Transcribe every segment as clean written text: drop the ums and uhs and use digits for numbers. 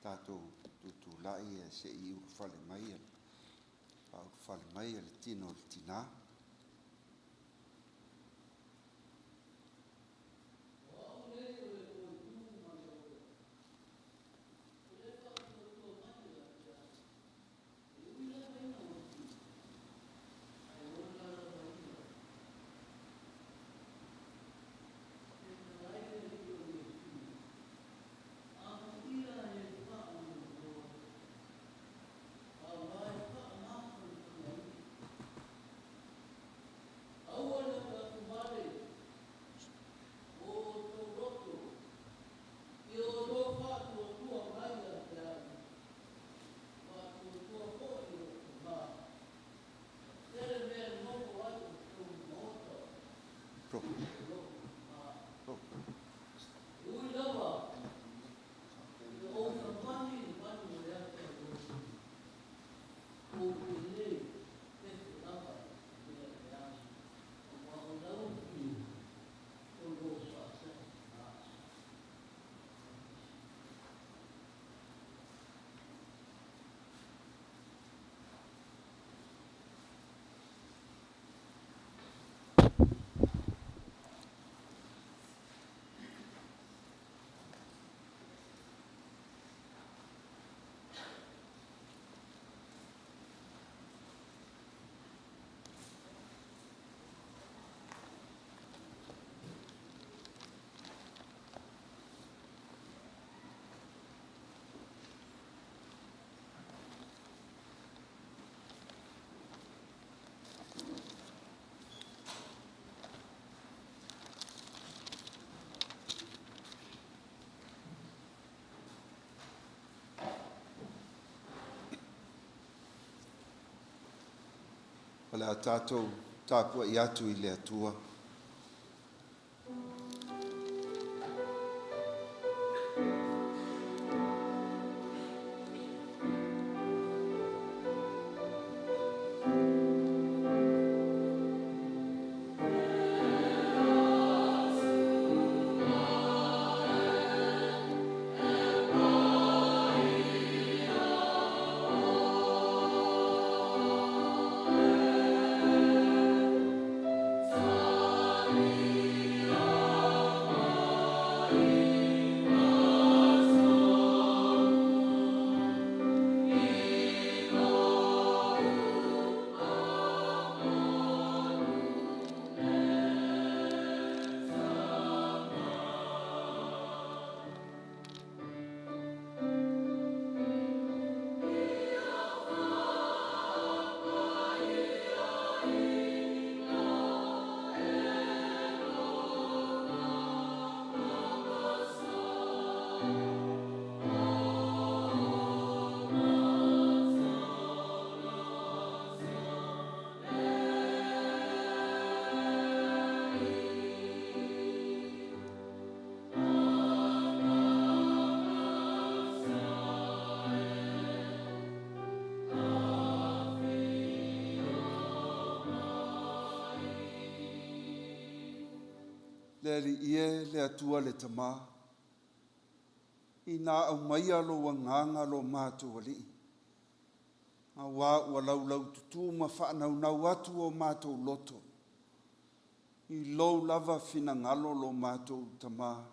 Tatou tutulai se i ulufale mai a faaulufale mai le tino o le tinā. O le a tatou tapuai atu i le Atua. Le Alii e, le Atua le Tama, ina aumaia lou agaga lo matou Alii, auā ua laulaututu ma faanaunau atu o matou loto, i lou lava finagalo lo matou Tama,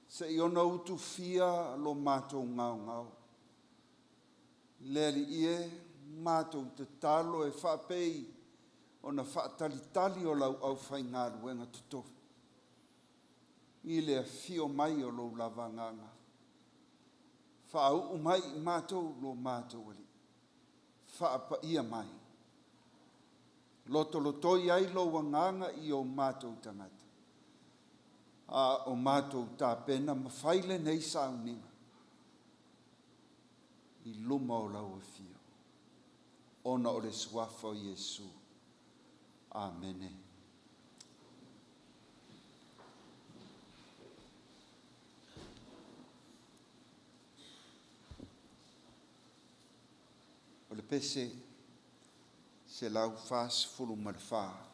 se i ona utufia lo matou gaogao. Le Alii e, matou tatalo e faapei ona faatalitali o lau aufaigaluega totofi i le afio mai o lou lava Agaga. Faauu mai i matou lo matou Alii, faapaia mai, lotolotoi ai lou Agaga i o matou tagata, a o matou tapena ma fai lenei sauniga i luma o lau afio, ona o le suafa o Iesu. Amene. O le pese 144.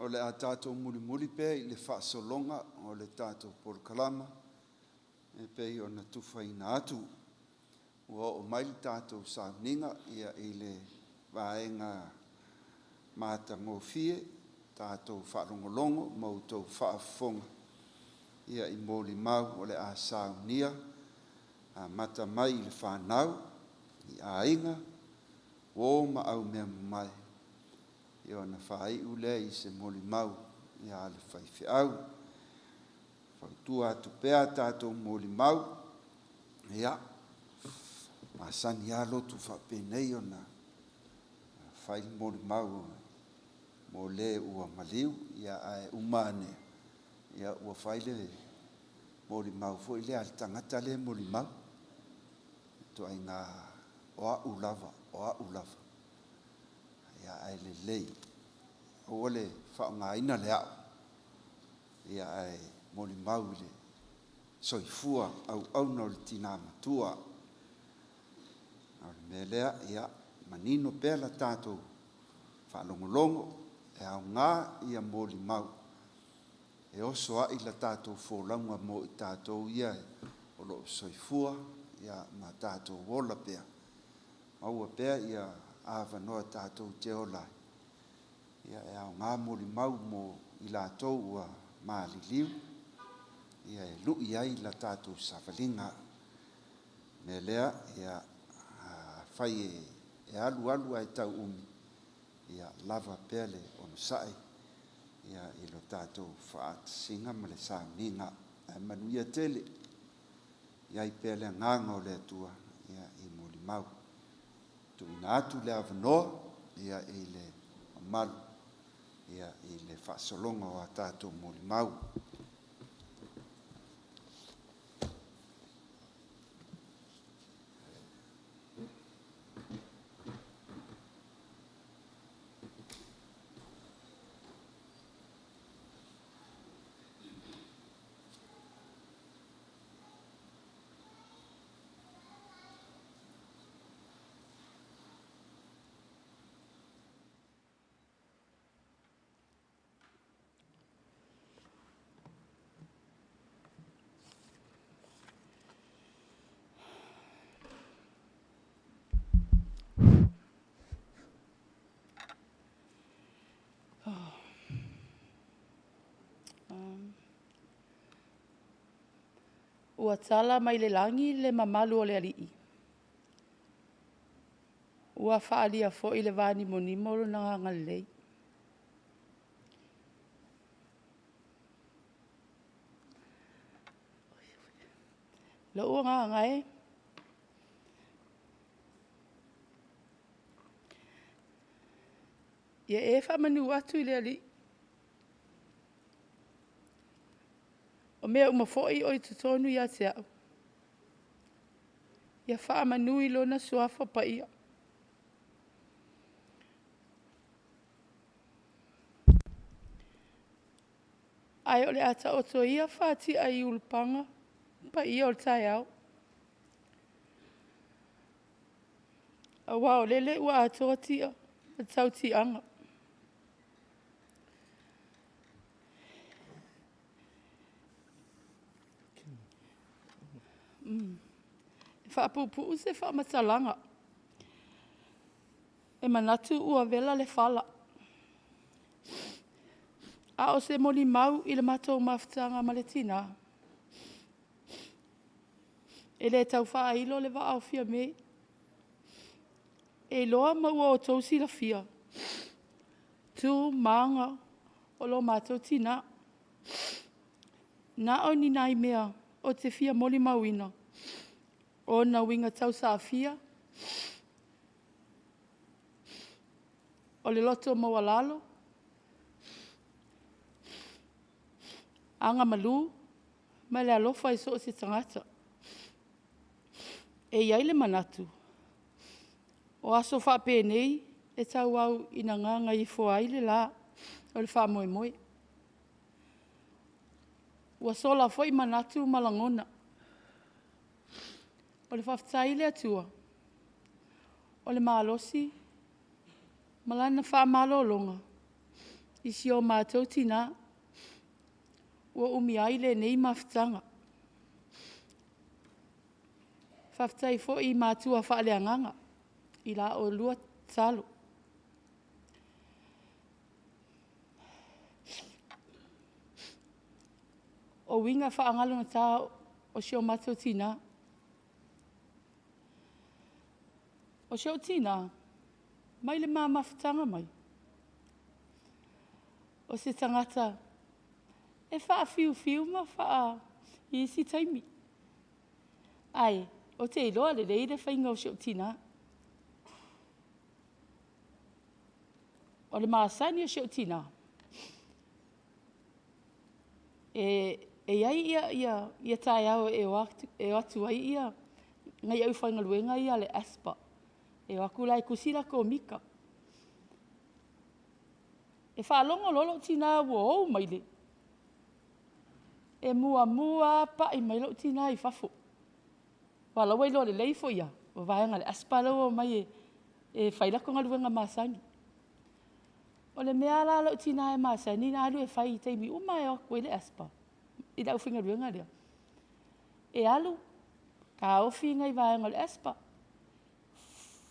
O le a tatou mulimuli pea i le faasologa o le tatou polokalama e pei ona tufaina atu. Ua oo mai le tatou sauniga i le vaega matagofie, tatou faalogologo ma outou faafofoga i molimau o le a saunia amata mai i le fanau, i aiga, uo ma aumeamamae, ona faaiu lea i se molimau a le faifeau. E fautua atu pea a tatou molimau, ia, e masani lava lotu faapenei ona fai le molimau mo le ua maliu, ae uma ane ua fai le molimau foi lea a le tagata lea e molimau, ituaiga o au lava, o au lava. Ae lelei, aua le faaaogaina le au, ae molimau i le soifua auauna o le tina matua. O le mea lea, ia manino pea la tatou faalogologo, e aoga molimau e oso ai la tatou folauga mo i tatou ia o lo o soifua ma tatou ola pea, maua pea avanoa tatou te ola ai. E aoga molimau mo i latou ua maliliu e lui ai la tatou savaliga. O le mea lea, afai e alu alu ae tau umi, ia lava pea le onosai i le tatou faatasiga ma le sauniga. Ae manuia tele. I ai pea le agaga o le Atua i molimau. Tuuina atu le avanoa i le mamalu i le faasologa o a tatou molimau. Ua tala mai le lagi le mamalu o le Alii, ua faaalia foi i le vanimonimo Lona agalelei. Lou agaga e, ia e faamanu atu i le Alii. O mea uma foi o i totonu ia te au, ia faamanu i lona suafa paia. Ae o le a taoto ia faatia i ulupaga paia o le taeao. Aua o lele ua atoa tia ma tautiaga. E faapuupuu se faamatalaga. E manatu ua vela le fala, a o se molimau i le matou mafutaga ma le tina, e le tau faailo le vaa o Fiame. E iloa ma ua outou silafia tu ma aga o lo matou tina. Na o ni nai mea ou te fia molimauina, o ona uiga tausaafia, o le loto maualalo, agamalu ma le alofa i so o se tagata. E i ai le manatu, o aso faapenei e tauau ina gagaifo ai le la o le faamoemoe. Ua sola foi manatu ma lagona. O le faafetai i le Atua, o le malosi ma Lana faamalologa. i si o matou tinā ua umia ai lenei mafutaga. Faafetai foi i matua faaleagaga i la oulua tatalo. O uiga faaagalogata o si o matou tinā. O si ou tinā, mai le ma mafutaga mai, o se tagata e faafiufiu ma faa i isi taimi. Ae ou te iloa lelei le faiga o si ou tinā. O le masani o si ou tinā, e i ai ia taeao e o atu ai ia nai aufaigaluega ia a le ASPA. E o atu la e tusi latou mita. E faalogo loa lou tina ua ou maile, e muamua lava pai mai lou tina i fafo, aua o la ua iloa lelei foi lava, o vaega a le ASPA lea ua omai e fai latou galuega masani. O le mea la a lou tina e masani ona alu e fai i taimi uma lava e o atu ai le ASPA i le aufaigaluega lea, e alu taofi nai vaega o le ASPA,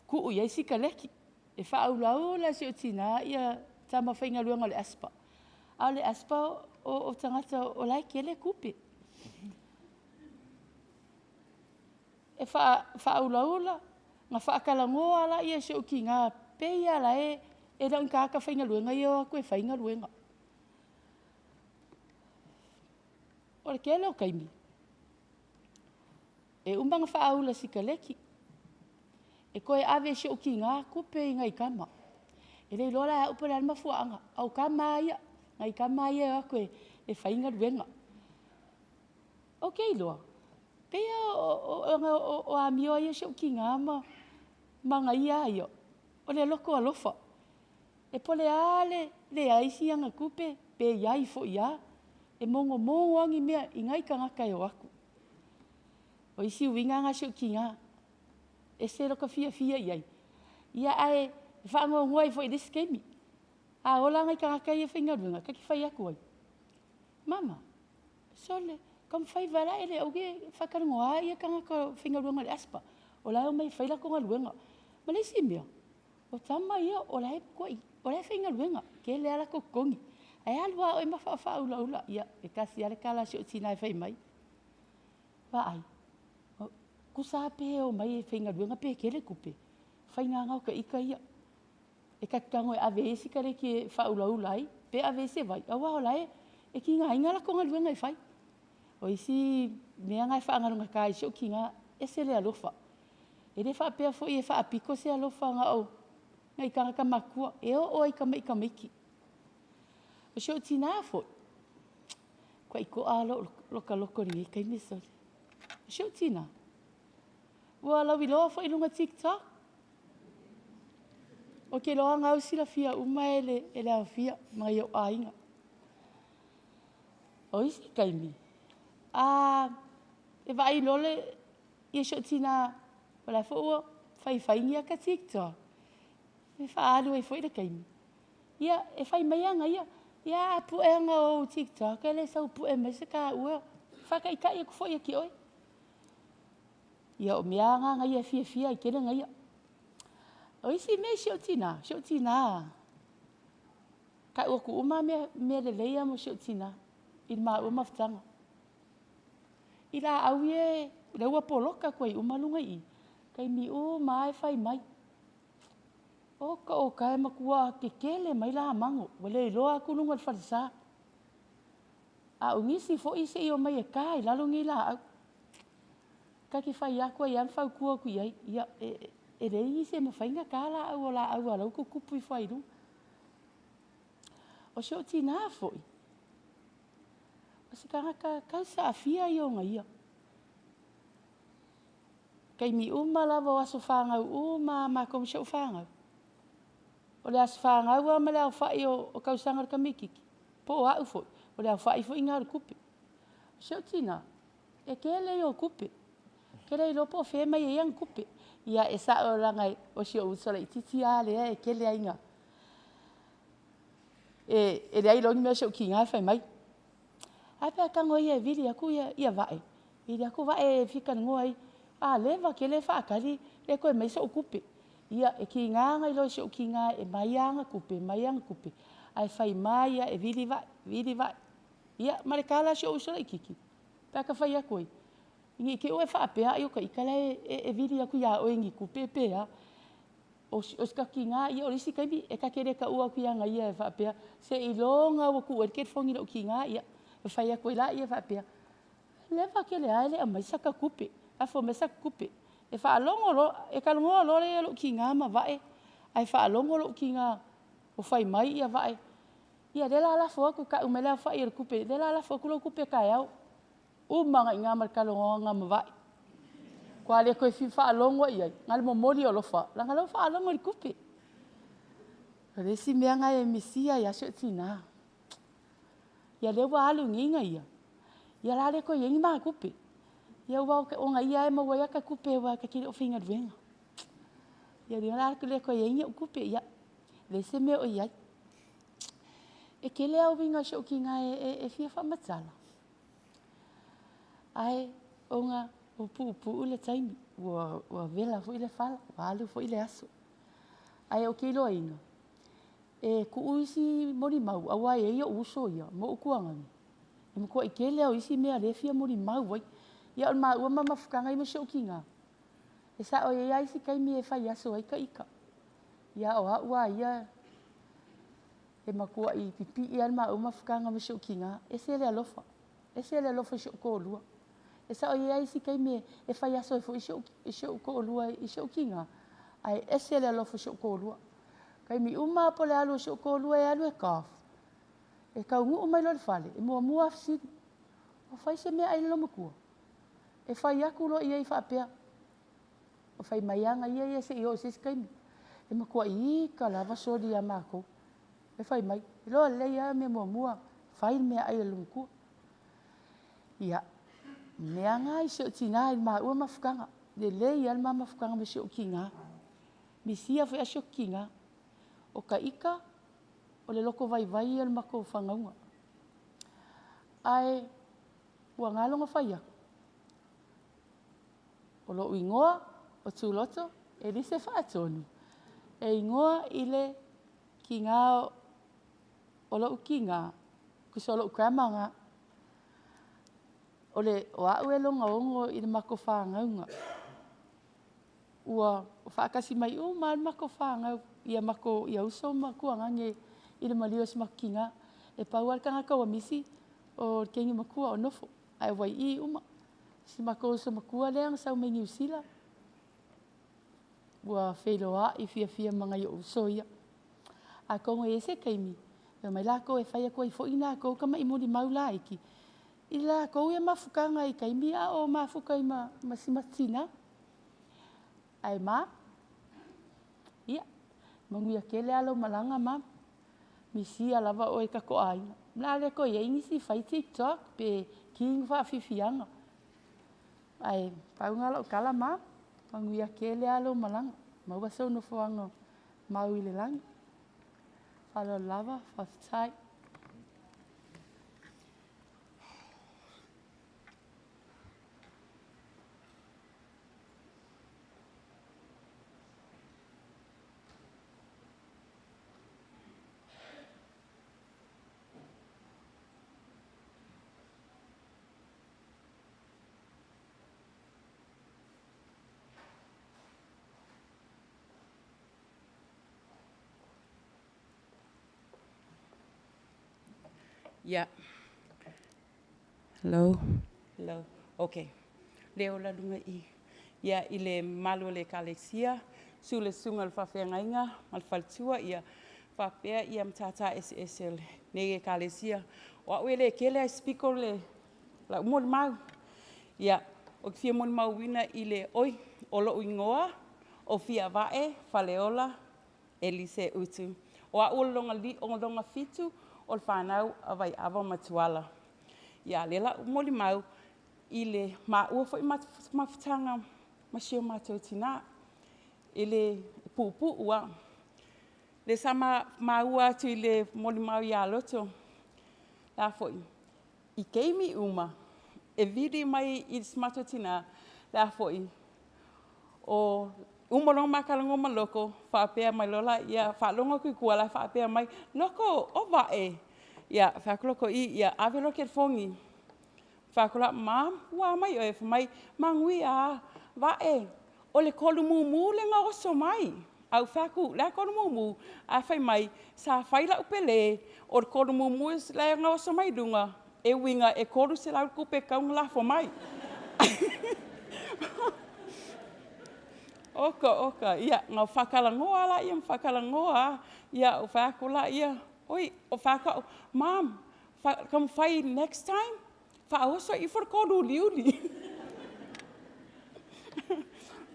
tuu i ai sikaleki, e faaulaula e si ou tina ia tama faigaluega o le ASPA. A o le ASPA o tagata o la e tele tupe. E faaulaula ma faatalanoa lea e si ou tina, pei lava e le o ni tagata faigaluega ia e o atu e fai galuega. O le tele o taimi, e uma ona faaula sikaleki, e toe ave e si ou tina tupe i nai tama. E le iloa la e au po o le a le mafuaaga, a o tama lava ia, nai tama ia e o atu e fai galuega. Ou te iloa, pei lava o amio ia a si ou tina ma aga ia lava ia, o le loto alofa. E po o le a le leai o ana tupe pe i ai foi lava, e mogomogo lava ni mea i nai tagata e o atu. O isi uiga na o si ou tina, e ese lota fiafia i ai, ae faanoanoa ai foi i le isi taimi. A ola nai tagata ia faigaluega, ta te fai atu ai, mama, sole taumafai vae la aua e faatalanoa tagata faigaluega o le ASPA, o la e omai e fai latou galuega. Ma le isi mea, o tama ia o la e faigaluega, tele lava latou totogi, ae alu lava oe ma faaulaula. Ia, e tasi lava le tala a si ou tina e fai mai, vaai, tusa lava pe omai e faigaluega pe tele tupe, o faiga lava na o ita ia. E ta te tago e ave i ai sikaleki e faaulaula ai, pe ave i ai se vai, aua o la e tigaina latou galuega e fai. O isi mea na e faagalogata ai si ou tina, e ese le alofa. E le faapea foi e faapito se alofa na o nai tagata matutua, e oo lava i tamai tamaiti. O si ou tina foi, e matuai toa lava lota loto i lenei taimi sole. O si ou tina, ua lauiloa foi i luga o TikTok. Ou te iloa o lena ua silafia uma e le aofia ma nai ou aiga. O isi taimi, e vaai loa si ou tina o la e foi ua faifai ni ata TikTok e faaalu ai foi le taimi, ia e fai mai ana ia, ia a pue ana ou TikTok e le sau pue mai se taua, e faataitai atu foi ia te oe. Ia o mea lava na ia e fiafia ai tele ia. O isi mea i si ou tina, si ou tina, e tau atu uma lava mea lelei lava mo si ou tina i le maua mafutaga. I laau ia lea ua poloka atu ai uma luga i i, taimi uma lava e fai mai, oka oka e matua tetele mai lamago ua le iloa atu luga o le falesa. A o nisi foi seia omai e ta i lalo nei laau. Ta te fai atu ai lava ma fautua atu i ai, ia e leai nisi e mafai ona ta laau o laau lava o la e ua tutupu ifo lava i luga. O si ou tina foi, o se tagata tausaafia ia ona ia. O taimi uma lava o aso fanau uma lava a matou ma si au fanau, o le aso fanau lava ma le aofai o tausaga o le tamaititi, po o au foi, o le aofai foi lena o le tupe. O si ou tina, e tele ia o tupe, ou te le iloa po o fea e aumai ai ana tupe. Ia e sao leaga o si ou uso laitiiti lava lea e tele ai ina… E leai loa ni mea o si ou kiga e fai mai. Ae a pe a tago ia e vili atu ia Vae, vili atu Vae e fia talanoa ai, a leva tele faatali le toe aumaia sou tupe. Ia e tiga ona iloa i si ou tina e aumai lava ana tupe, aumai ana tupe, ae fai ma ia e vili Vae, vili Vae. Ia ma le tala a si ou uso laititi pe a ta fai atu ai, ne i te i ua e faapea ai o ta ita la e vili atu ia oe i ni tupe pe a. O si ta tina o le isi taimi e ta te le taua atu ia ia e faapea seiloga ua tuu ai le telefoni i lou tina ia ona fai atu ai lea faapea, leva tele lava e le i aumaia sata tupe, lafo mai sata tupe. E faalogo loa, e talanoa loa lou tina ma Vae ae faalogo lou tina ua fai mai Vae, ia lea o le a lafo atu, tau mai le aofai o le tupe lea o le a lafo atu lau tupe taeao. Uma ai i ina ma le talanoaga ma Vae, matua le toe fia faalogo lava i ai, na o le momoli o alofa leaga o la e ua faalogo i le tupe. O le isi mea lena e misia ai lava si ou tina, ia lea ua alu nei ia, ia o le a le toe i ai ni ma tupe. Ia aua o ia lava e maua ai ata tupe aua ta te le o faigaluega. Ia o lea o le a le toe i ai ni au tupe, ia leai se mea o i ai. E tele lava uiga o si ou tina e fia faamatala, ae ona ua puupuu le taimi, ua vela foi le fala ua alu foi le aso. Ae ou te iloaina, e tuu isi molimau aua e i ai ou uso ia ma ou tuagane, e matuai tele lava o isi mea o lea e fia molimau ai. Ia o le maua ma mafutaga ia ma si ou tina, e sao e i ai lava isi taimi e fai aso ai ta ita, a o au lava ia, e matuai pipii lava le maua mafutaga ma si ou tina, e ese le alofa, ese le alofa i si ou toalua. E sao e i ai lava isi taimi e fai aso ai foi si ou toalua i si ou tina, ae ese le alofa i si ou toalua. O taimi uma lava po o le alu a si ou toalua e alu e golf, e taunuu mai loa i le fale, e muamua lava fesili, ua fai se meaai a le loomatua? E fai atu loa i ai faapea, fai mai lava ia se i oo i se isi taimi. E matuai ita lava soli ia matou, ae fai mai, iloa lelei lava le mea muamua, fai le meaai a le loomatua. Ia, o mea lava na i si ou tina i le maua mafutaga, lelei lava le ma mafutaga ma si ou tina. Misia foi si ou tina, o ta ita, o le lotovaivai ia o le matou fanauga. Ae ua galo ona fai atu, o lou igoa o Tuloto Elise Faatonu, e igoa i le tina o lou tina, tusa o lou grandma lena. O au e logaono i le matou fanauga, ua faatasi mai uma lava le matou fanau, ia uso ma tuagane i le maliu o si o matou tina. E pau lava le tagata ua misi, o le teine matua o Nofo, ae ua i i uma. Si matou uso matua lea na sau mai Niu Sila, ua feiloai fiafia ma nai ou uso ia. Atonu e i ai se taimi e omai latou e fai atu ai foi latou tamai molimau laiti i latou ia mafutaga i taimi a o mafuta ai ma si o matou tina. Ae ma, ia manuia tele lava lau malaga ma, misia lava oe e tatou aiga. O le a le toe i ai nisi e fai tiktok pe ki ni faafiafiaga. Ae pau lena o lau tala ma, manuia tele lava lau malaga, maua sou nofoaga mau i le lagi. Faaaloalo lava, faafetai. Ia. Hello. Hello. Okay. Le ola luga i. Ia, i le mamalu o le Ekalesia, susu le susuga i le faafeagaiga ma le faletua, ia faapea ia matata eseese o lenei Ekalesia. O au e le tele ae speak le lau molimau. Ia, ou te fia molimauina i le, oi, o lou igoa o Fiavae Faleola Elise Utu. O au o le lona fitu o le fanau a Vaiava ma Tuala. Ia, lea la u molimau i le maua foi mafutaga ma si o matou tina, e le puupuu lava. Le sa maua atu i le molimau iā Loto, la foi, i keimi uma, e vili mai i si matou tinā, la foi, o uma loa ma talanoa ma Loko, faapea mai loa laia, faalogo atu i tua la e faapea mai, Loko, o Vae. Ia, fai atu Loko, i, ia, ave loa le telefoni. Fai atu la, Mom, ua a mai oe? Fai mai, Manuia a. Vae, o le kolu mumu le na oso mai. Ae ou fai atu, le a le kolu mumu? Ae fai mai, sa fai lau pele, o le kolu mumu la na oso mai luga, e uiga e 300 le tupe e tatau ona lafo mai. Oka, oka, ia, na faatalanoa laia ma faatalanoa lava. Ia, ou fai atu laia, oi, ou fai atu au, Mom, taumafai next time, faaoso ifo le kolu uliuli.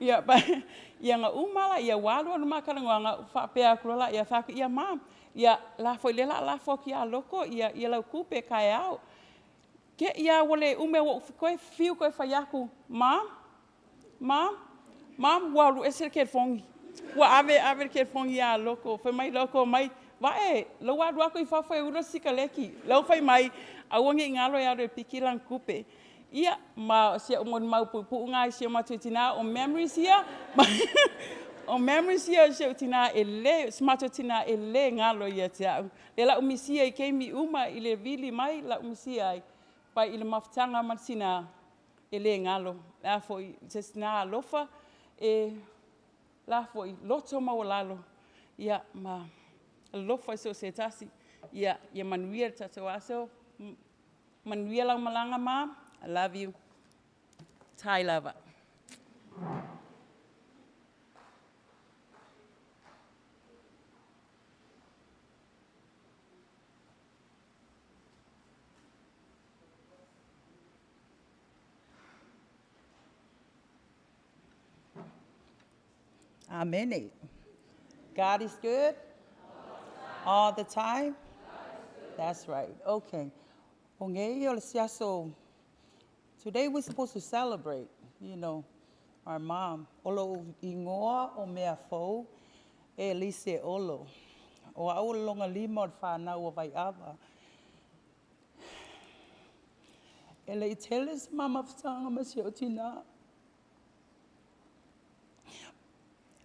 Ia, ia na uma laia, ua alu alu ma talanoaga, ou faapea atu loa laia, fai atu, ia Mom, ia, la foi lea o le a lafo atu ia Loko ia lau tupe taeao. Te i lava ua le umi ae ua ou toe fiu toe fai atu, Mom, Mom, Mom, ua alu ese le telefoni. Ua ave ave le telefoni ia Loko. Fai mai Loko mai, Vae, lea ua alu atu i fafo e ula le sikaleki. Lea ua fai mai, aua ne i galo e alu e piki lana tupe. Ia, ma o si au molimau puupuu lena i si o matou tina, o memories ia, o memories ia o si ou tina e le, si matou tina e le galo ia te au. Lea la ou misia i taimi uma i le vili mai la ou misia ai, pai i le mafutaga ma le tina e le galo. Le a foi, se tina alofa e la foi loto maualalo, ia, ma alofa i so o se tasi. Ia, ia manuia le tatou aso. Manuia lau malaga ma. I love you. Tai lava. Amene. God is good all the time. That's right. Okay. O nei o le se aso. Today we're supposed to celebrate our mom. O lou igoa o mea fou e Elise Olo. O au o le lona lima o le whanau o Vaiava. E le i tele se ma mafutaga ma si ou tinā.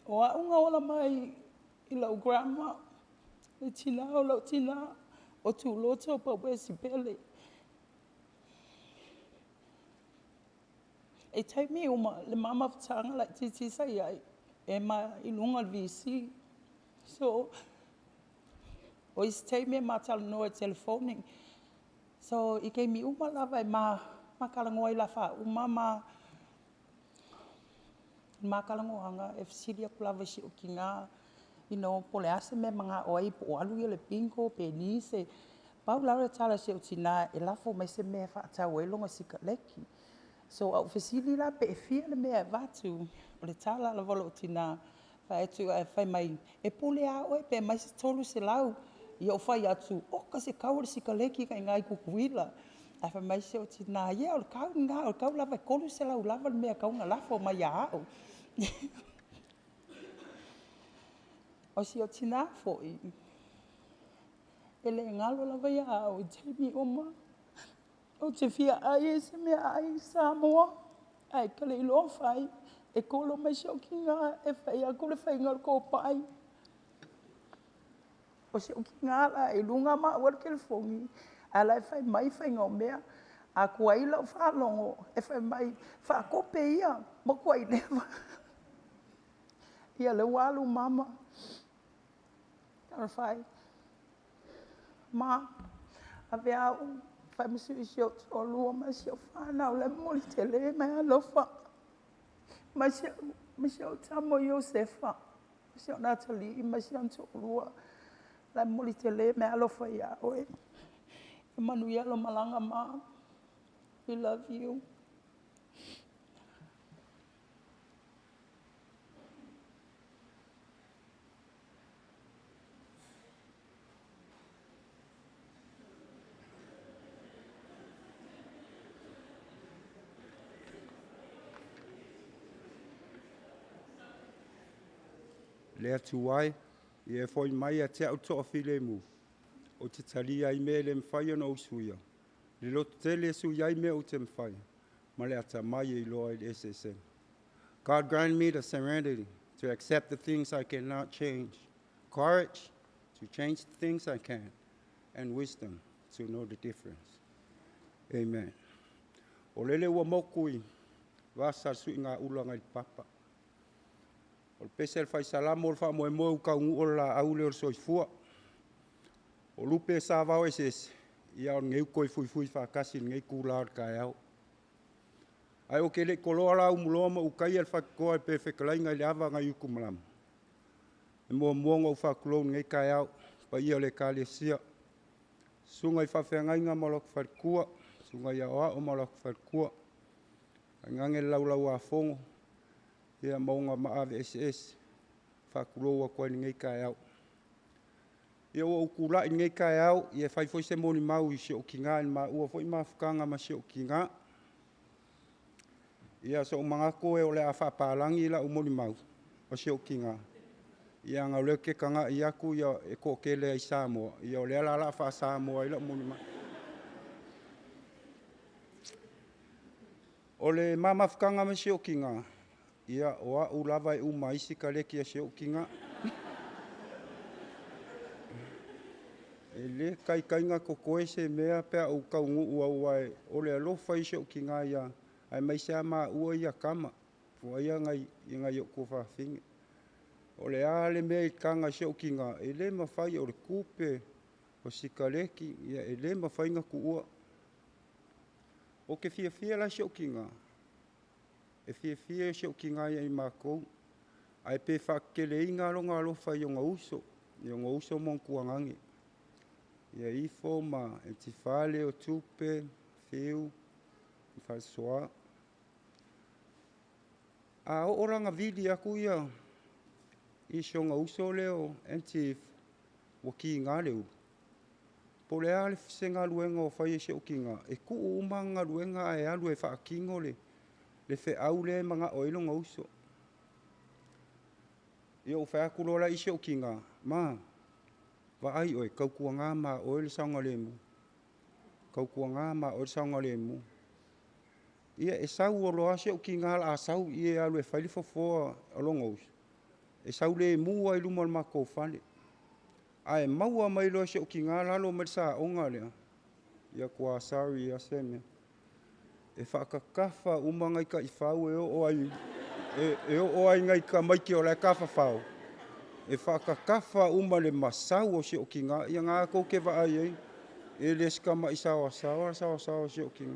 O au na ola mai i lau grandma, le tinā o lau tinā, o Tuloto Pauesi Pele. E taimi uma le ma mafutaga laitiiti sa i ai, e ma i luga o le VC. So, o isi taimi e ma talanoa i telefoni. So, i taimi uma lava e ma talanoa ai lafauma ma ma talanoaga e fesili atu lava i si ou tinā, po o le a se mea e manao ai, po o alu ia i le bingo pe ni se. Pau lava le tala a si ou tinā e lafo mai se mea e faatau ai lona sikaleki. So a ou fesili la pe e fia le mea e avatu, o le tala lava o lou tinā, fai atu ae fai mai, e pule lava oe pe aumai se 300. Ia ou fai atu, oka se tau o le sikaleki i ina i Tutuila. Ae fai mai si ou tinā, ia o le tau lena, o le tau lava e 300 lava le mea e tatau ona lafo mai ia au. O si ou tinā foi, e le galo lava ia au i taimi uma. Ou te fia ai i se meaai i Samoa, ae ka le iloa fai, e kolo mai si ou tinā e fai atu le faiga o le kopai. O si ou tinā la i luga maua le telefoni, ae la e fai mai faiga o mea. A tuai lau faalogo, e fai mai, faakope ia, matuai leva. Ia lea ua alu mama. Talofa e. Ma, avea au, fai ma sui i si ou toalua ma si ou fanau la e momoli tele mai alofa. Ma si au tama o Iosefa, si au Natalii ma si ona toalua. La e momoli tele mai alofa ia oe. E manuia lou malaga ma. We love you. Le Atu ai. Ia e foi mai ia te au le toafilemu, ou te talia ai mea e le mafai ona ou suia, le lototele e suia ai mea ou te mafai, ma le atamai e iloa ai le eseesega. God grant me the serenity to accept the things I cannot change, courage to change the things I can, and wisdom to know the difference. Amen. O lele ua moku i vasa le suigaula nai le papa. O le pese a le fai salamo o le faamoemoe ua taunuu o le laau lea o le soifua. O lupe e savao eseese, ia o lenei ua toe fuifui faatasi i lenei itula o le taeao. Ae ou te le i toloa la umuloa ma ou taia le faitotoa e pei o le fetalaiga i le ava nai Utumalama, e muamua ona ou faatulou i lenei taeao i le paia o le Ekalesia, susuga i faafeagaiga ma latou faletua, susuga i aoao ma latou faletua, tainane le Laulau-a-Fono ma ona maave eseese. E faatulou atu ai i lenei taeao. Ia ua ou tulai i lenei taeao e fai foi se molimau i si ou tina i le maua foi mafutaga ma si ou tina. Ia, sou manatu o le a faapalagi lau molimau o si ou tina, ia ona o lea ou te tagai atu e toatele lava i Samoa, ia o lea la o le a faa-Samoa ai lau molimau. O le ma mafutaga ma si ou tina, ia o au lava e uma ai sikaleki a si ou tina. E le taitai ona totoe se mea pe a ou taunuu aua o le alofa ia o si ou tina aemaise lava maua ia tama, ia nai ou tuafafine. O le a le mea e i taga a si ou tina, e le mafai, o le tupe, o sikaleki, ia e le mafai ona tuua. Ou te fiafia la i si ou tina, e fiafia si ou tina ia i matou, ae pe faateteleina lona alofa i ona uso, i ona uso ma ona tuagane, ia Ifo ma Etifale, o Tupe, Fiu ma Falesoa. A oo la ina vili atu ia si ona uso lea o Aunty Ifo, ua tiga le ulu, po o le a se galuega o fai e si ou tina, e tuu uma ana galuega ae alu e faatino le feau lea e manao ai lona uso. Ia ou fai atu loa la i si ou tina, ma, vaai oe, tautuana ma oe le saogalemu, tautuana ma oe le saogalemu. Ia e sau loa lava si ou tina o le a sau i i e alu e fai le fofoa o lona uso, e sau lemu lava i luma o le matou fale. Ae maua mai loa e si ou tina lalo mai le saoga lea, ia tua sorry lava se mea. E faatatafa uma nai taifau e oo ai i nai tamaiti o la e tafafao, e faatatafa uma le masau o si ou tina. Ia na tou te vaai ai, e le o se tamai saoasaoa le saoasaoa o si ou tina.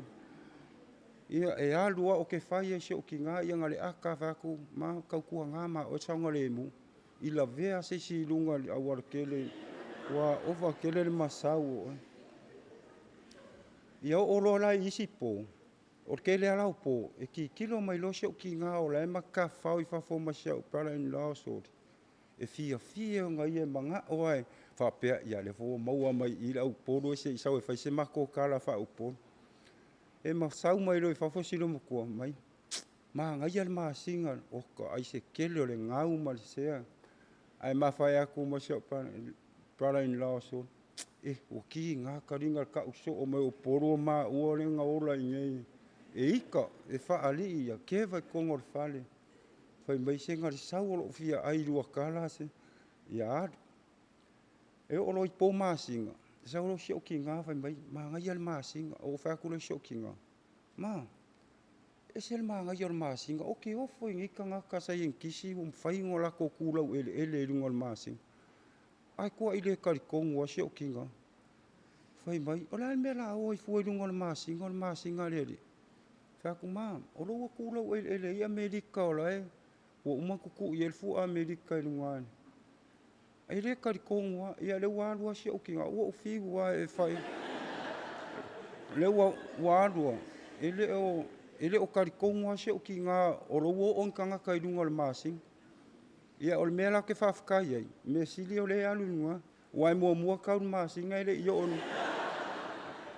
Ia e alu lava, ou te fai lava i si ou tina, ia na o le ata lava fai atu, ma tautuana ma oe le saogalemu, i lavea se isi i luga o le aualatele, ua ova tele le masau o oe. Ia oo loa la i isi po, o le tele lava la o po, e tilotilo mai loa si ou tina o la e ma te tafafao i fafo ma si au brother-in-law o Soli, e fiafia ona ia e manao lava e faapea, ia lea foi ua maua mai i i le au Upolu se i sau e fai se matou tala faa-Upolu. E masau mai loa i fafo si loomatua mai, manaia le masina, oka ai se tele o le gau ma le sea. Ae mafae atu ma si au brother-in-law o Soli, e, ua tiga taliga le tau soo mai o Upolu o maua lea na ola i inei. E ita, e faalii ia keva i totonu o le fale. Fai mai se na o le sau o lou fia ai lua tala se, ia alu. E oo loa i po masina, sau loa si ou tina fai mai, manaia le masina. Ou fai atu lea i si ou tina, ma, ese le manaia o le masina, ou te ofo i nei tagata saienitisi ua mafai ona latou tu laueleele i luga o le masina. Ae toai le talitonu lava si ou tina. Fai mai, o le a le mea o le a o ai fua i luga o le masina, o le masina a le alii? Fai atu, ma, o lou tu laueleele ai Amerika o la e ua uma ona tutuu i ai le fua Amerika i luga. E le talitonu lava, ia lea ua alu lava si ou tina, ua ou fiu lava e fai. O lea ua alu lava, e le o talitonu lava si ou tina o la ua oo ni tagata i luga o le masina. Ia o le mea la ou te faafetai ai, mea sili o lea e alu i luga, aua e muamua tau le masina e le i oo.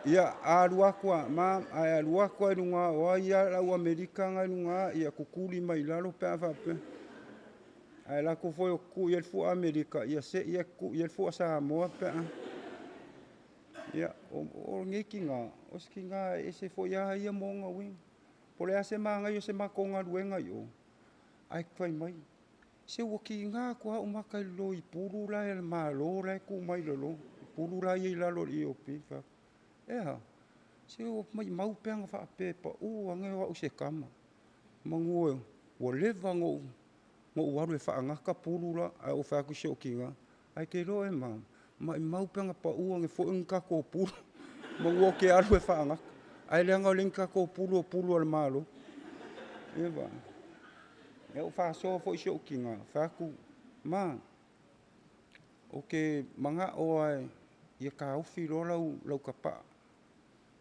Ia alu atu lava, ma, ae alu atu lava i luga, o ai lava le au Amerika na i luga, ia tutuli mai i lalo pe a faapea. Ae lako foi o kukuu i ai le fua Amerika, ia sei e kukuu i ai le fua Samoa pe a. Ia, o lenei tiga, o se tiga e ese foi lava ia ma ona uiga. Po o le a se manaia o se matou galuega i o, ae fai mai, se ua tiga atu lava ou mata i le loli pulu la e a le Malo la e tu mai lalo, pulu la e i lalo o le EOP. Ou fai atu, e a? Se ua maumau pe ana faapea e pau ane o au o se tama, manu ua leva ona ou alu e faagata pulu la. Ae ou fai atu i si ou tina, ae te iloa ea ma, maumau pe ana pau ane foi ni tatou pulu, manu ou te alu e faagata. Ae leaga e leai ni tatou pulu o pulu a le Malo. Ia vaai. Ia ua faasoa foi i si ou tina, fai atu, ma, ou te manao lava ia taofi loa lau tapaa,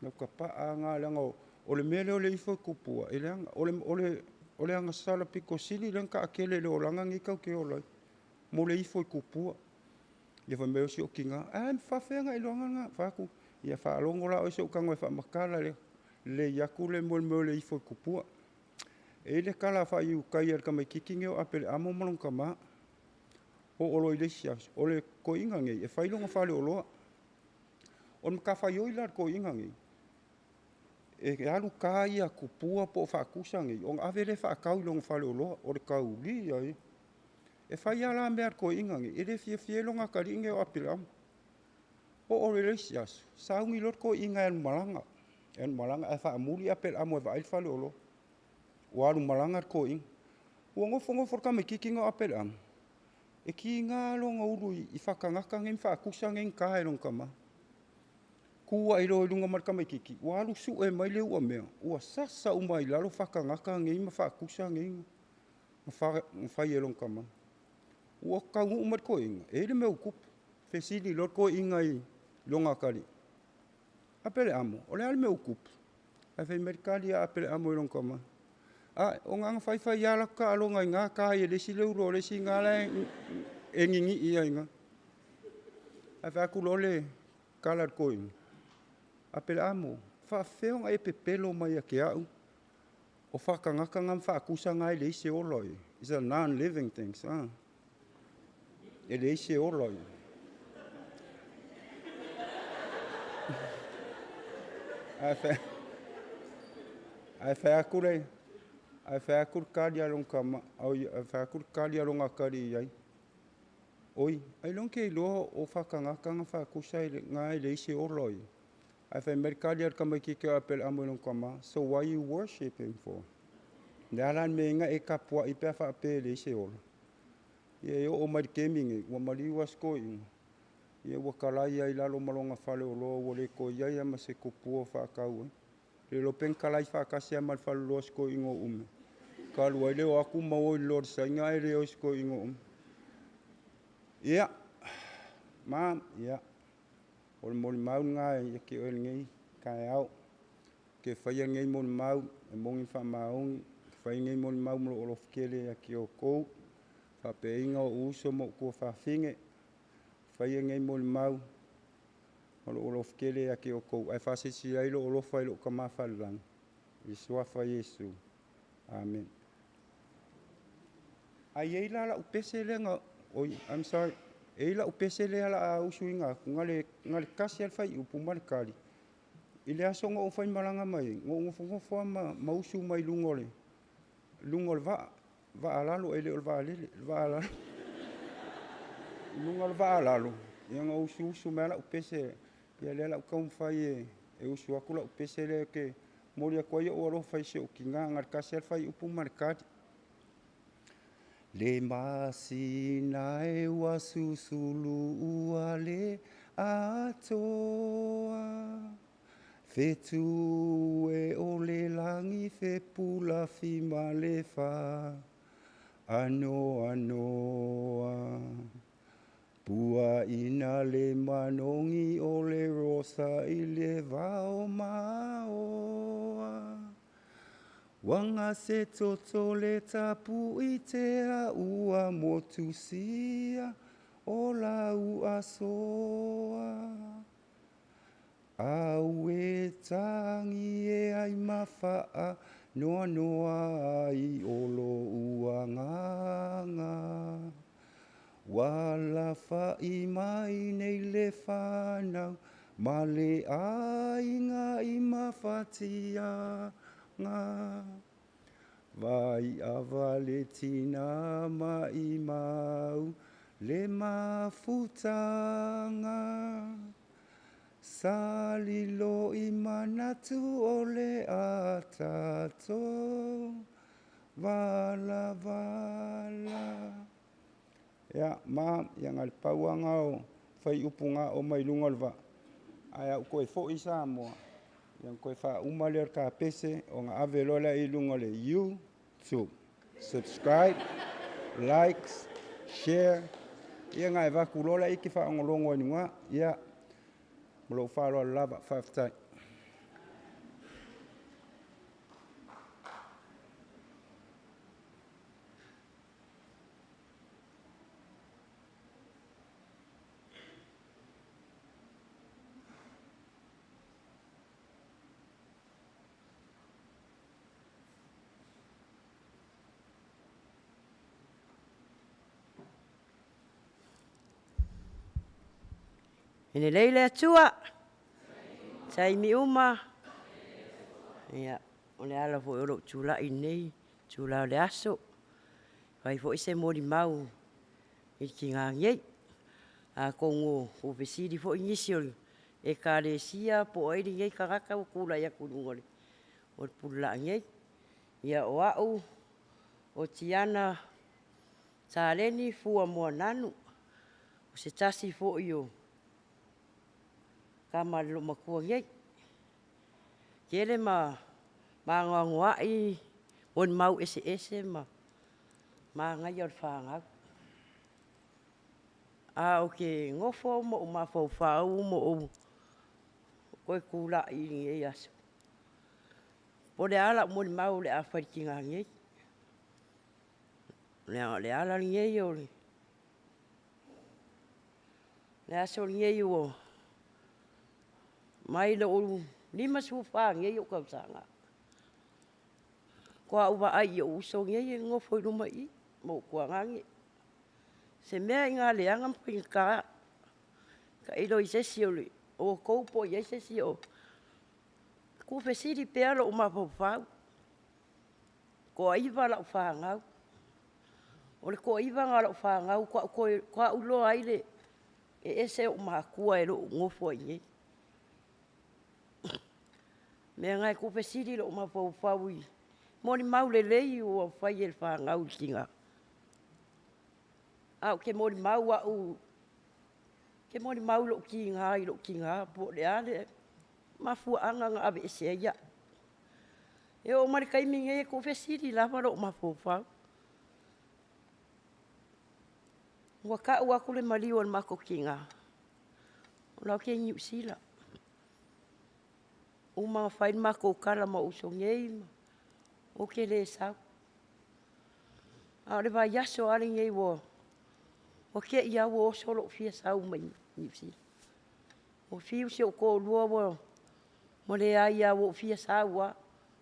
lau tapaa lena leaga o le mea lea o le ifo i tupua, e leaga. O le agasala aupito sili lea ona taatele i le olaga lenei tatou te ola ai, mo le ifo i tupua. Ia fai mai si ou tina, ae a faapefea ona e iloaina lena? Ou fai atu, ia faalogo la oe se i ou tago e faamatala lelei atu le mea o le ifo i tupua. E i ai le tala faa-Iutaia i le tamaitiiti lenei o Apeleamo ma lona tama. Oo loa i le isi aso, o le toeaina lenei e fai lona faleoloa. O le matafaioi la a le toeaina lenei, e alu ta tupua po o faatusa nei ona ave lea faatau i lona faleoloa, o le taulia ia. E fai lava la mea a le toeaina lenei, e le fiafia ai lona atalii lenei o Apeleamo. Oo loa i le isi aso, sauni loa le toeaina e alu malaga, e alu malaga ae faamuli Apeleamo e vaai le faleoloa. Ua alu malaga le toeaina. Ua nofonofo le tamaitiiti lenei o Apeleamo, e tiga lona ulu i faatagata nei ma faatusa nei na ta e lona tama. Tu ae loa i luga ma le tamaitiiti, ua alu sue mai le uamea, ua sasa uma i lalo faatagata nei ma faatusa nei na fai e lona tama. Ua taunuu mai le toeaina, e i ai le mea ua tupu. Fesili loa le toeaina i lona atalii, Apeleamo, o le a le mea ua tupu? Ae fai mai le tali a Apeleamo i lona tama, ae, o na fai fai lava latou taaloga i na ta ai e le isi le ulu o le isi na la e ninii ai i ina. Ae fai atu loa le tala a le toeaina, Apeleamo, e faapefea ona e pepelo mai ia te au o faatagata na ma faatusa na e leai se ola ia. It's a non-living things. Ah. E leai se ola ia. Ae fai atu le ae fai atu le tali a lona tama, oi, ae fai atu le tali a lona atalii i ai, oi, ailoga e te iloa o faatagata na faatusa na e leai se ola ia. Ae fai mai le tali a le tamaitiiti o Apeleamo i lona tama, so why you worship him for? Le a la le mea na e tapuai pe a faapea e leai se ola? Ia e oo mai le taimi nei, ua maliu lava si toeaina, ia ua talai ai i lalo ma lona faleoloa, ua le toe i ai lava ma se tupua o faatau ai. Le iloa pe na talai faatasi lava ma le faleoloa o si toeaina o Ume, talu ai le o atu ma o i le loli Saina ae le o i si toeaina o Ume. Ia, ma, ia, o le molimau lena ia te oe i lenei taeao. Ou te faia lenei molimau e moni ma faamaoni, ou te faia lenei molimau ma lou alofa tele ia te outou, faapeaiga o ou uso ma ou tuafafine, faia lenei molimau ma lou alofa tele ia te outou, ae faasilasila ai lou alofa i lou Tama Falelagi, i le suafa o Iesu. Amene. Ae i ai la lau pese lea na, oi, I'm sorry, e i ai lau pese lea o le a usuina atu, na o le tasi lava le fuaiupu ma le tali. I le aso na ou faimalaga mai ai, na ou nofonofo lava ma usu mai luga o le vaa, vaa lalo, e le o le vaalele, le vaa lalo. I luga o le vaa lalo, ia na usuusu mai lava lau pese, ia lea o le a ou taumafai e usu atu lau pese lea ou te momoli atu ai ou alofa i si ou tina, na o le tasi lava le fuaiupu ma le tali. Le masina e ua susulu ua le atoa, fetu e o le lagi fepulafi ma le fa anoanoa. Puaina le manogi o le rosa i le vao maoa. Waga se toto le tapu i tea ua motusia o lau asoa. Au e tangi e ai mawhaa Noanoa ai o lou agaga. Ua lafa'i mai nei le fanau ma le aiga i mafatiaga. Vaiava le tina maimau le mafutaga. Sa lilo i manatu o le a tatou valavala. Ia, ma, ia na o le pau lava na o fuaiupu na a'o mai luga o le vaa, ae a ou toe foi i Samoa, ia ona toe faauma lea o le ta pese ona ave loa lea i luga o le YouTube. Subscribe, likes, share, ia ona e avatu loa lea e te faalogologo ai i luga. Ia, ma lou faaaloalo lava. Faafetai. E lelei le Atua taimi uma. Ia, o le ala foi o lou tulai i lenei itula o le aso, fai foi se molimau i le tiga nei. Atonu ua fesili foi nisi o le Ekalesia po o ai lenei tagata ua tulai atu i luga o le pululaa nei. Ia, o au o Tiana Taleni Fua Moananu, o se tasi foi o tama a le loomatua nei. Tele ma anoanoai molimau eseese ma manaia o le fanau. Ae ou te nofo ma ou mafaufau ma ou toe tulai i lenei aso, po o le a lau molimau o le a fai i le tina nei, leaga o le ala lenei o le aso lenei ua mai lou 54 nei ou tausaga, faatoa ou vaai i ou uso nei e nonofo i luma i i ma ou tuagane, se mea ina leaga ma faigata. Tailo i se isi o outou po o i ai se isi o tuufesili pea lou mafaufau. Toaiva lau fanau, o le toaiva lena o lau fanau faatoa ou iloa ai le ese ou matua e le o nofo ai i inei. O le mea lena e tuufesili lou mafaufau i molimau lelei ua fai e le fanau i le tiga. Ae ou te molimau au, ou te molimau i lou tiga i lou tiga po o le a le mafuaaga na aveese ai au. E oo mai i le taimi lenei e tuufesili lava lou mafaufau. Ua tau atu le maliu a le matou tina, o la ou te i Niu Sila. Uma ona fai le matou tala ma ou uso nei, ou te le sau. A o le vaiaso lava lenei ua te i lava ua oso lou fia sau mai Niu Sila. Ua fiu si ou toalua ua leai lava, ua ou fia sau lava.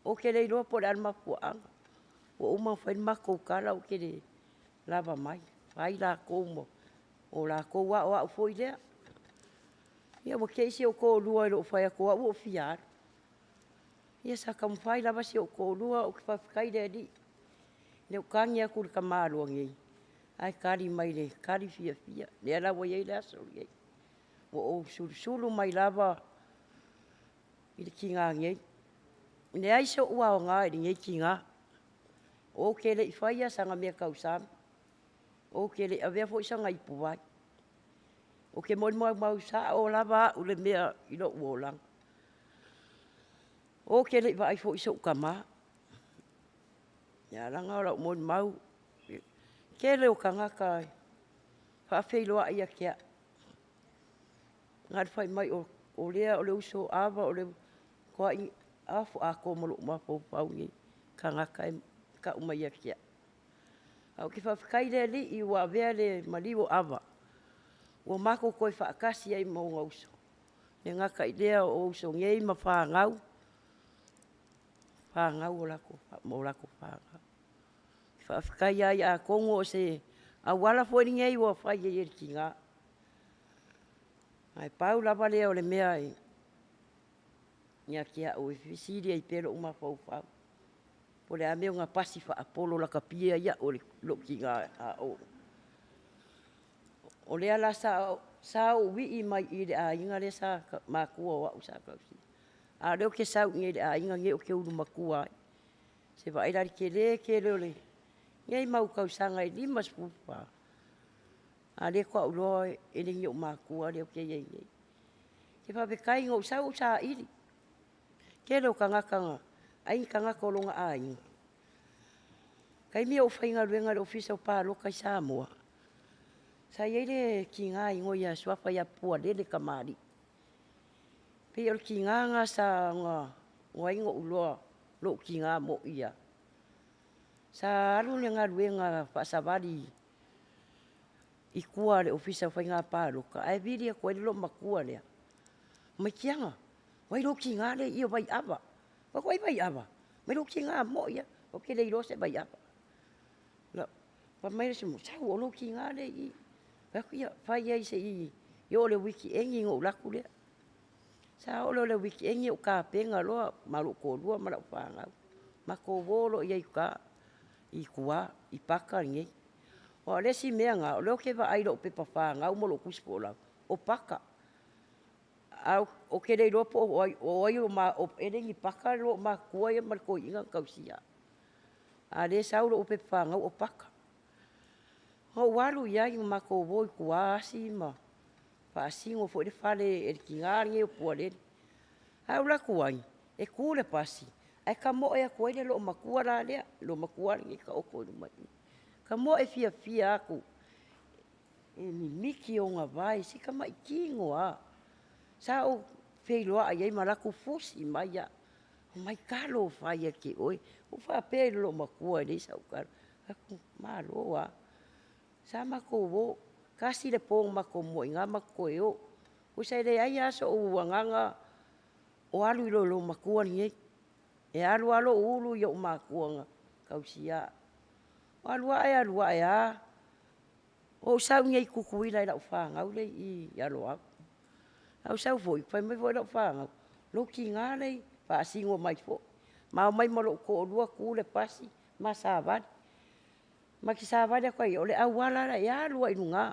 Ou te le iloa po o le a le mafuaaga, ua uma ona fai le matou tala ou te le lava mai, fai latou ma o latou lava, o au foi lea. Ia ua te i si ou toalua i lou fai atu o au ua ou fia alu. Ia sa taumafai lava si ou toalua, ou te faafetai i le Alii i lou tagi atu i le tamaloa nei, ae tali mai i le tali fiafia, lea la ua i ai le aso lenei. Ua ou sulusulu mai lava i le tiga nei. E leai so'u aoga i lenei tiga, ou te le i faia sana meatausami, ou te le i avea foi sana ipuvai. Ou te molimau sao lava au i le mea i lou olaga. Ou te le i vaai foi i so'u tama. Ia leaga o lau molimau, tele o tagata e faafeiloai ia te au, na o le fai mai o lea o le uso o Ava, o le toai, afu atoa ma lou mafaufau i tagata e tau mai ia te au. Ae ou te faafetai i le Alii ua avea le maliu o Ava ua matou toe faatasi ai ma ona uso. E le gata i lea o uso nei ma fanau. Fanau o latou ma o latou fanau. Faafetai ai atonu o se auala foi lenei ua fai ai e le tina. Ae pau lava lea o le mea ia te au e fesili ai pea lou mafaufau, po o le a le mea o na pasi faapolo lakapia ai au e lou tina a o. O lea la sa ou wii mai i le aiga lea sa matua o au sa tausia, a o lea ou te sau i inei i le aiga lenei ou te ulu matua ai. Se vaai la i le tele tele o lenei mau tausaga e 54, a o lea faatoa ou iloa e le ni ou matua lea ou te i ai nei. Ou te faafetai na ou sau ou saili, tele o tagata na ai ni tagata o lona aiga. Taimi a o ou faigaluega i le Ofisa o Palota i Samoa, sa i ai le tina e igoa ia Suafa ia Pualele Tamalii. Pei o le tina lena sa igoa ai ona ou iloa lou tina moi lava. Sa alu i le galuega faasavali i tua a le Ofisa o Faiga Palota ae vili atu ai le loomatua lea, fai mai, Tiaga, o ai lou tina lea e i i o Vaiava? Ou fai atu, O ai Vaiava? Fai mai, lou tina moi lava. Ou te le iloa se Vaiava. Fai mai le isi mea, sau o lou tina lea e i i. Ou fai atu, ia fai ai se i oo i le weekend ona ou alu atu lea. Sa oo loa i le weekend ou tapena loa ma lou toalua ma lau fanau, matou o loa i ai i tua i paka nei. Aua o le isi mea lena, o lea ou te vaai i lau pepa fanau ma lou tusi folau o Paka. Ae ou te le iloa po o ai, e le ni paka loomatutua ia ma le toeaina na tausia au. A o lea e sau lou pepa fanau o Paka. Na ou alu i ai ma matou o i tua asi ma faasino foi le fale e le tina lenei o Pualele. Ae ou alu atu ai, e tu le pasi ae tamoe atu ai le loomatua la lea, le loomatua lenei e taoto i luma i i. Tamoe fiafia atu e mimiti ona vae, si tamai tino lava. Sa ou feiloai ai ma alu atu fusi mai au, fai mai, talofa e ia te oe. Ou faapea i le loomatua e leai sau tala, ou fai atu, malo lava. Sa matou o, tasi le po na matou moe ai i ina matou toe o. Tusa e leai lava sou agaga o alu i le loomatua lenei, e alu lava lou ulu i ou matua na tausia au. Alu ae alu ae lava, ua ou sau nei i Tutuila i lau fanau lea e i i Aloau. Ae ou sau foi, fai mai foi lau fanau, lou tina la e i… faasino mai foi. Ma omai ma lou toalua tu le pasi ma savali. Ma te savali atu ai, o le auala la e alu lava i luga,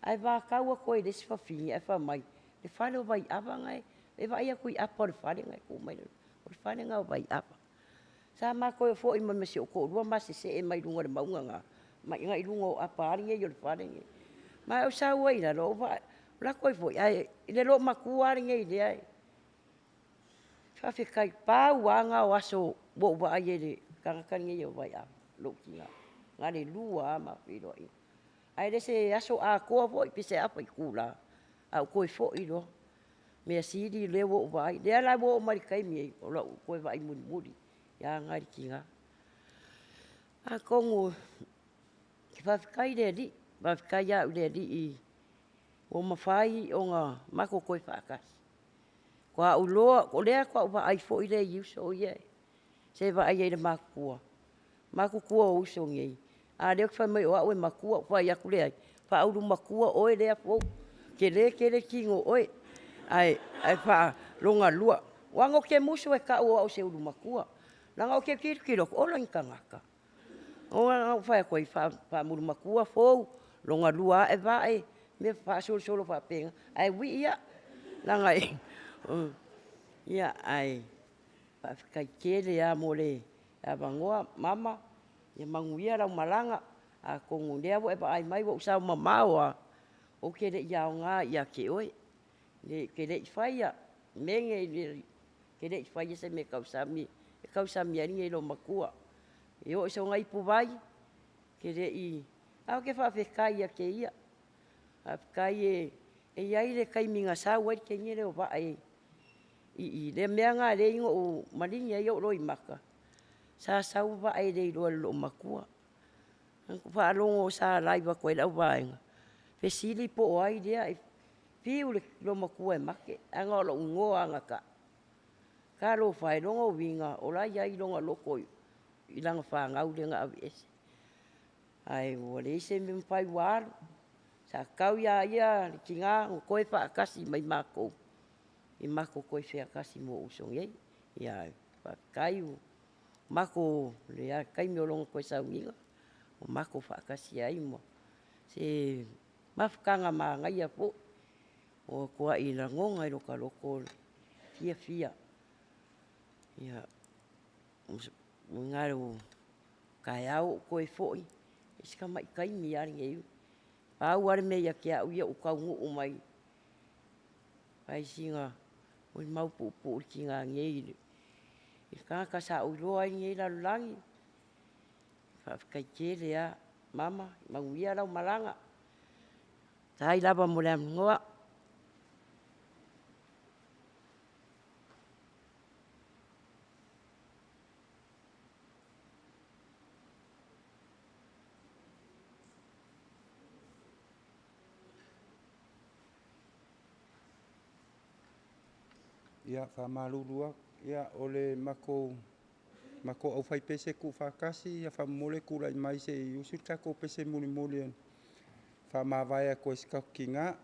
ae vatau atu ai i le isi fafine ae fai mai, le fale o Vaiava na e vaai atu i apa o le fale na e tu mai ai, o le fale lena o Vaiava. Sa ma toe foi mai ma si ou toalua ma sese'e mai luga o le mauga lena agai i luga o apa nei o le fale lenei. Ma ou sau ai i lalo, ou alu atu ai foi, ae i le loomatua lava lenei lea e faafetai, pau lava lena o aso ua ou vaai ai i le tagata lenei o Vaiava, lou tina, na o le lua lava ma feiloaiga, ae le o se aso atoa foi pe se afa itula, ae ou toe foi loa. Mea sili o lea ua ou vaai, o lea la ua oo mai i le taimi lenei, o lau toe vaai mulimuli lena i le tina. Atonu faafetai i le Alii, faafetai lava i le Alii ua mafai ona matou toe faatasi. Faatoa ou iloa, o lea faatoa ou vaai foi lea i uso ia, se vaai ai i le matutua, matutua o uso nei, a o lea ou te fai mai o au e matua, ou fai atu, leai, faaulumatua oe lea Fou, tele tele le tino o oe, ae faalongalua. Aua ou te musu e tau o au o se ulumatua, leaga ou te tilotilo atu, ola ni tagata. Na ou fai atu ai, faamulumatua Fou, longalua ae Vae, mea faasolosolo faapena, ae wii au, leaga ia ae faafetai tele lava mo le avanoa. Mama, ia manuia lau malaga, atonu o lea ua e vaai mai ua ou sao mamao lava, ou te le i aoga ia te oe, ou te le i faia, ou te le i faia se mea e tausami ai lenei loomatua. E oo i sona ipuvai, ou te le i… ae ou te faafetai ia te ia, faafetai e i ai le taimi na sau ai le teine lea o Vaa i i, le mea lena e ala ai ona ou maligi ai ou loimata, sa sau Vaa e le iloa e le loomatua. Ou faalogo sa live atu ai le auvaega, fesili po o ai lea, fiu le loomatua e make, ae na o lou igoa lava na tau. Talofa e, lona uiga o la e i ai lona loto i lana fanau lea na aveese, ae ua leai se mea e mafai ua alu. Sa tatau ia ia le tina ona toe faatasi ma i matou, ia matou toe featasi ma o'u uso nei. Ae faafetai ua matou, o le taimi o lona toe sauniga ua matou faatasi ai ma se mafutaga manaia foi, ua matuai lagona i lo ta loto le fiafia. Ia, o taeao ua ou toe foi, si tamai taimi lava lenei, pau lava le mea ia te au ia ua ou taunuu mai, fai sina molimau puupuu i le tina nei i le tagata sa ou iloa ai i lenei lalolagi. Faafetai tele lava. Mama, manuia lau malaga. Faafetai lava mo le avanoa. Ia, faamalulu atu, ia o le matou matou aufaipese tuufaatasi, ia faamolemole tulai mai se i usi le tatou pese mulimuli e faamavae atu ai i si o tatou tina.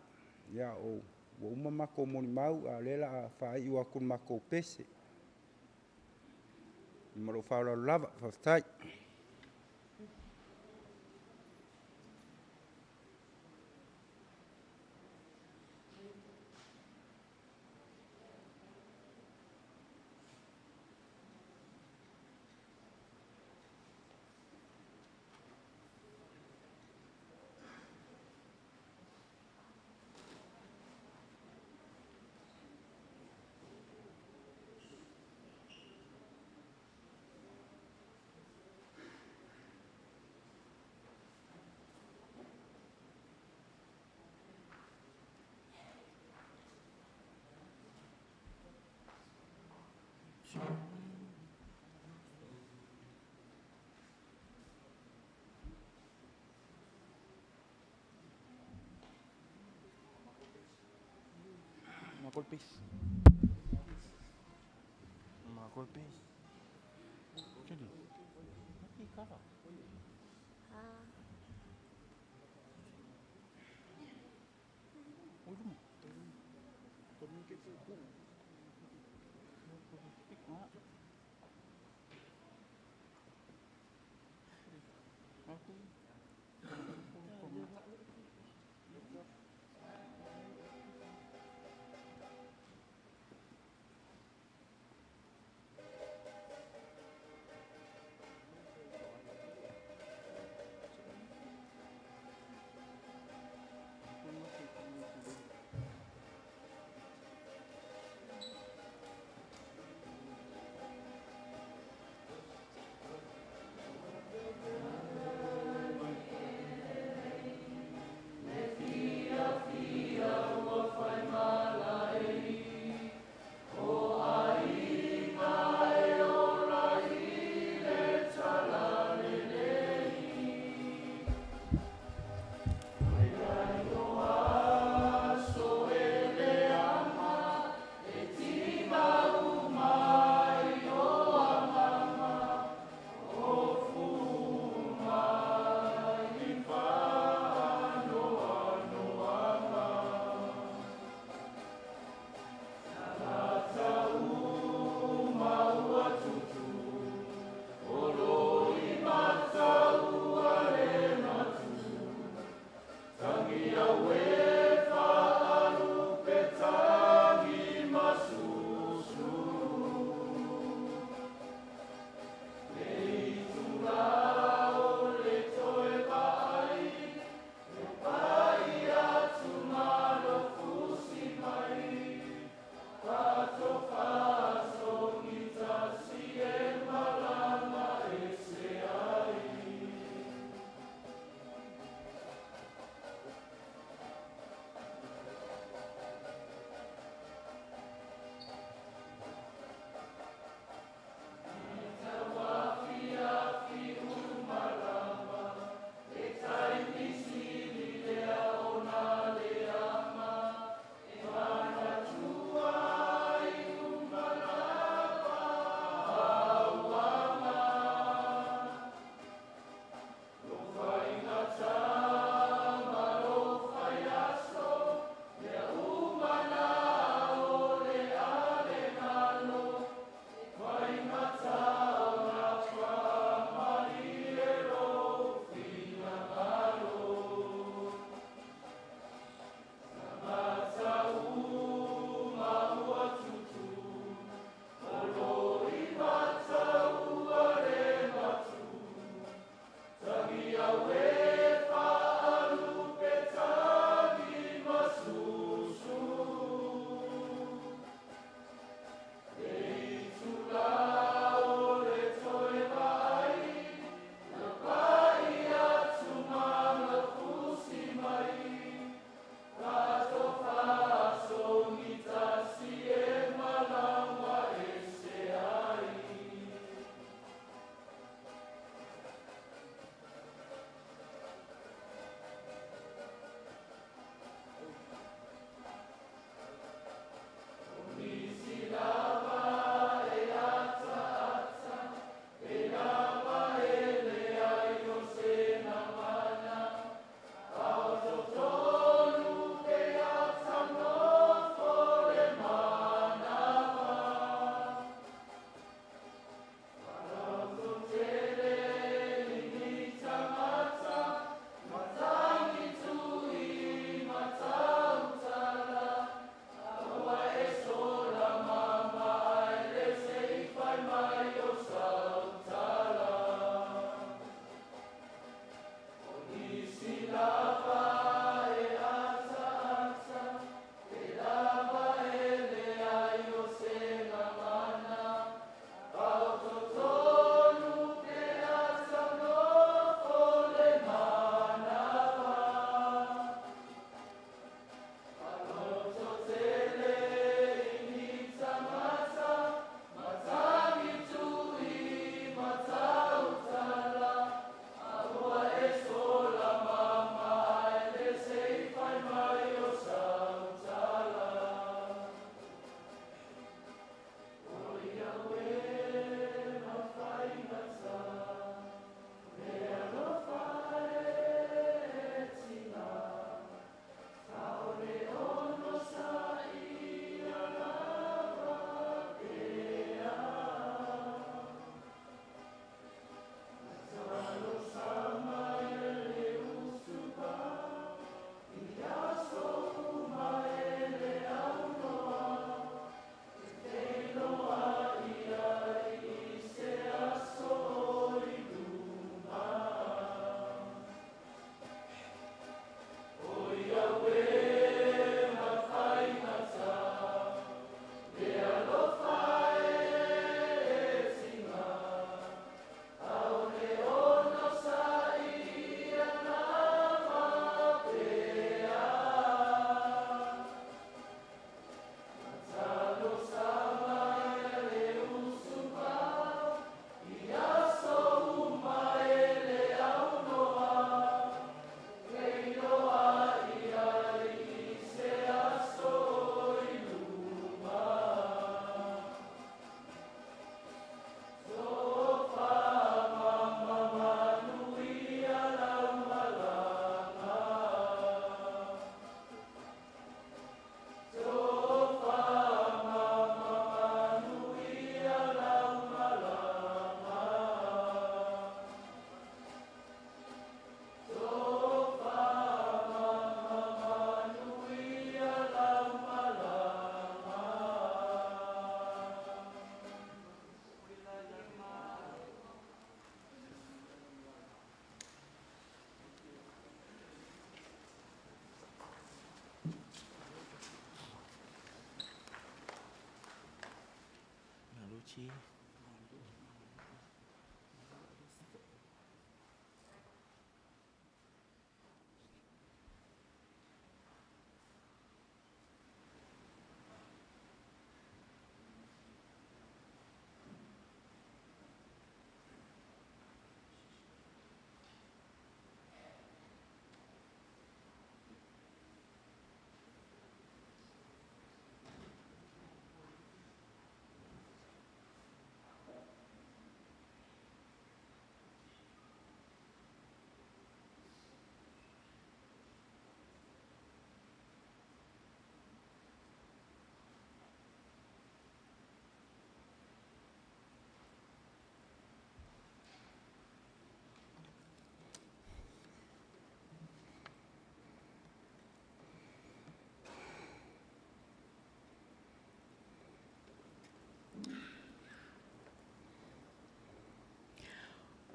Ia ua uma matou molimau, a o lea o le a faaiu atu i le matou pese. Ma lou faaaloalo lava. Faafetai.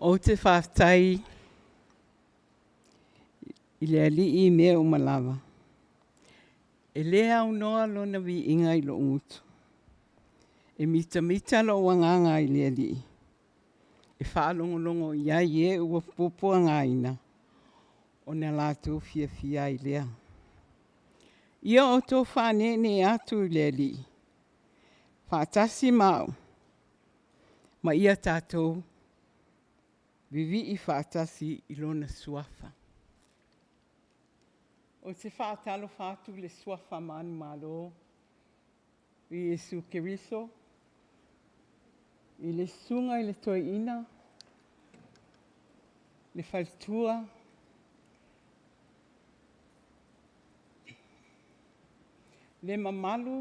Ou te faafetai i le Alii i mea uma lava. E le aunoa lona viiga i lou gutu. E mitamita lou agaga i le Alii, e faalogologo i ai e ua puapuagaina ona latou fiafia ai lea. Ia outou faaneenee atu i le Alii faatasi ma au, ma ia tatou vivii faatasi i lona suafa. Ou te faatalofa atu i le suafa manumalo o Iesu Keriso i le susuga i le Toeaina, le faletua, le mamalu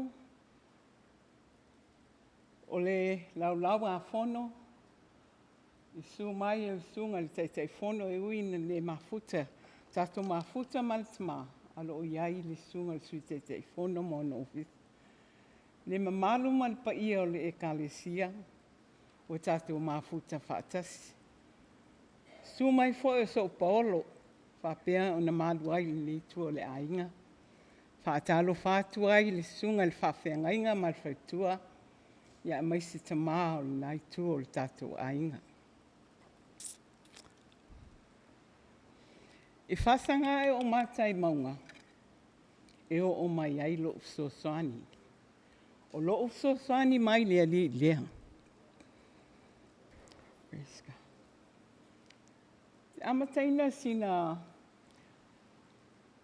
o le Laulau-a-Fono i le susu mai o le Susuga i le Taitaifono e ui ina le mafuta, tatou mafuta ma le tama ae o lo o i ai le Susuga i le Sui Taitaifono ma ona Ofisa. Le mamalu ma le paia o le Ekalesia ua tatou mafuta faatasi. Susu mai foi o Soopaolo faapea ona malu ai i lenei itu o le aiga. E faatalofa atu ai i le susuga i le faafeagaiga ma le faletua aemaise tama o lena itu o le tatou aiga. E faasaga ē ou mata i mauga e oo mai ai lou fesoasoani. O lou fesoasoani mai le Alii lea. Praise God. Ou te amataina sina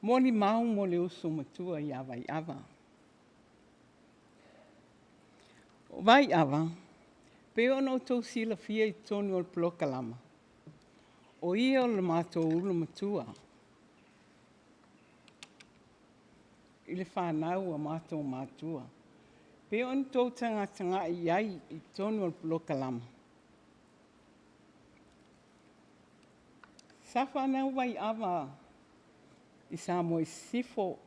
molimau mo le uso matua ia Vaiava. O Vaiava, pei ona outou silafia i totonu o le polokalama, o ia o le matou ulu matua i le fanau a matou matua. Pei ona outou tagatagai i ai i totonu o le polokalama, sa fanau Vaiava i Samoa i Sisifo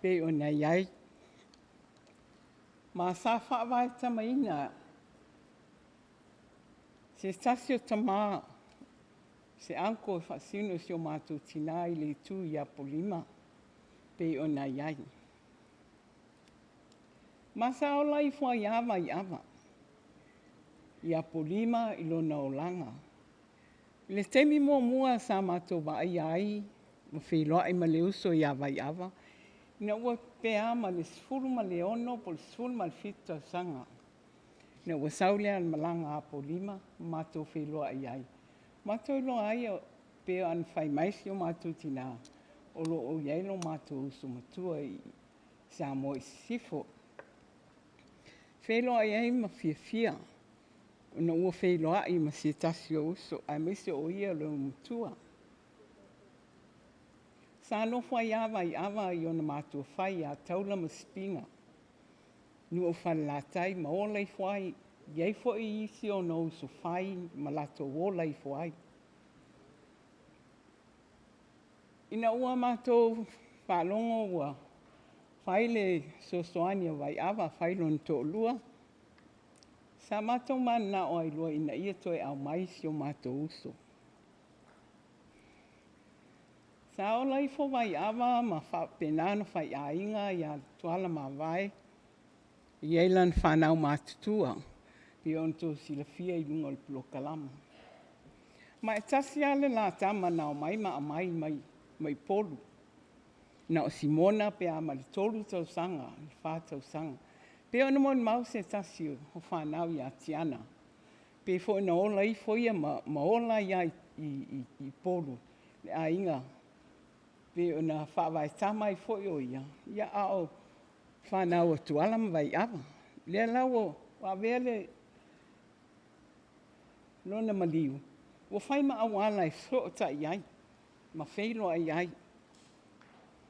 pei ona i ai, ma sa faavaetamaina se tasi o tama, se uncle e faasino i si o matou tina i le itu i Apolima pei ona i ai. Ma sa ola ifo ai lava Vaiava i Apolima i lona olaga. I le taimi muamua sa matou vaaia ai ma feiloai ma le uso ia Vaiava, ina ua pe a ma le 16 po o le 17 tausaga, ina ua sau lea i le malaga a Apolima ma matou feiloai ai, matou iloa ai pei ona fai mai si o matou tina, o lo o i ai lo matou uso matua i Samoa i Sisifo. Feiloai ai ma fiafia ona ua feiloai ma se tasi o uso aemaise o ia o le olomatua. Sa nofo ai lava Vaiava i ona matuafai ia Taula ma Sipina i nuu o Falelatai ma ola ifo ai. E i ai foi isi ona uso fai ma latou ola ifo ai. Ina ua matou faalogo ua fai le fesoasoani a Vaiava fai lona toalua, sa matou mananao ai loa ina ia toe aumai si o matou uso. Sa ola ifo Vaiava ma faapena ona faiaiga ia Tuala Mavae. E i ai lana fanau matutua, pei ona outou silafia i luga o le polokalama. Ma e tasi lava le la tama na omai ma aumai mai mai Upolu, na o Simona pe a ma le 3 tausaga i le 4 tausaga. Pei ona molimau se tasi o fanau ia Tiana, pei foi ona ola ifo ia ma ola ai lava i Upolu le aiga pei ona faavaetama ai foi o ia, a o fanau a Tuala ma Vaiava. O lea la ua avea lona maliu ua fai ma auala e fesootai ai ma feiloai ai,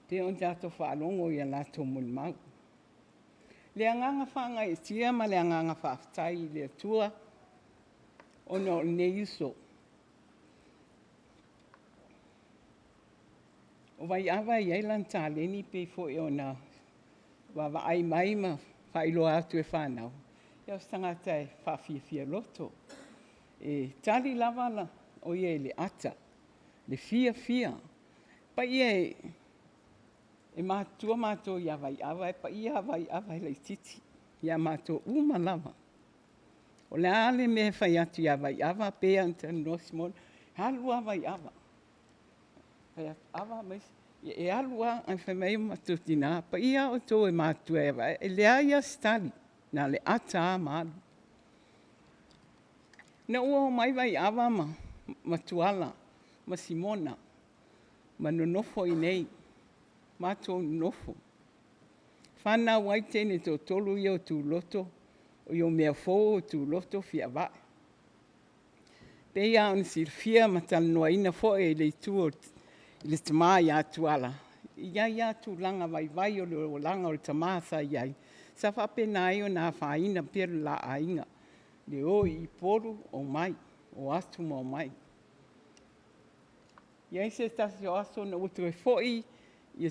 pei ona tatou faalogo i a latou molimau. Le agaga faagaeetia ma le agaga faafetai i le Atua ona o lenei uso. O Vaiava e i ai lana taleni pei foi ona vaavaai mai ma faailoa atu e fanau, ia o se tagata e faafiafia loto. E tali lava o ia i le ata, le fiafia. Paia e, e matutua matou ia Vaiava, e paia lava Vaiava e laitiiti ia matou uma lava. O le a le mea e fai atu ia Vaiava, pei lava ona talanoa Simona, e alu lava Vaiava. Fai atu, Ava e alu lava, ae fai mai o matou tina, paia lava outou e matutua ia Vaiava, e leai lava se tali, na o le ata lava ma alu. Ina ua omai Vaiava ma Tuala ma Simona ma nonofo i inei, matou nonofo, fanau ai teine e toatolu ia o Tuloto, o Meafou, Tuloto, Fiavai. Pei lava ona silafia ma talanoaina foi e le itu o le tama ia Tuala, e i ai lava tulaga vaivai o le olaga o le tama sa i ai, sa faapena ai ona afaina pea lo la aiga, le o i Upolu omai, o atu ma omai. E i ai se tasi o aso ina ua toe foi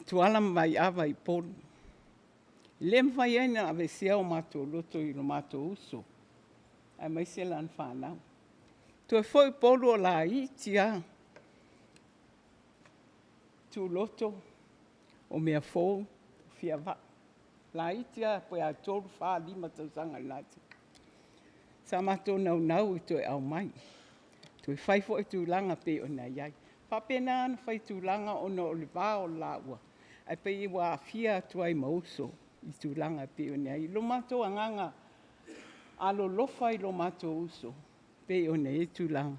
Tuala ma Vaiava i Upolu, e le mafai ai ona aveesea o matou loto i lo matou uso aemaise lana fanau. Toe foi Upolu o laiti lava Tuloto, o Meafou, Fiavai, laiti lava pe 3, 4, 5 tausaga i lena taimi. Sa matou naunau e toe aumai, toe fai foi tulaga pei ona i ai. E faapena ona fai tulaga ona o le va o laua, ae pei ua aafia atu ai ma uso i tulaga e pei ona i ai. Lo matou agaga alolofa i lo matou uso pei ona i ai tulaga.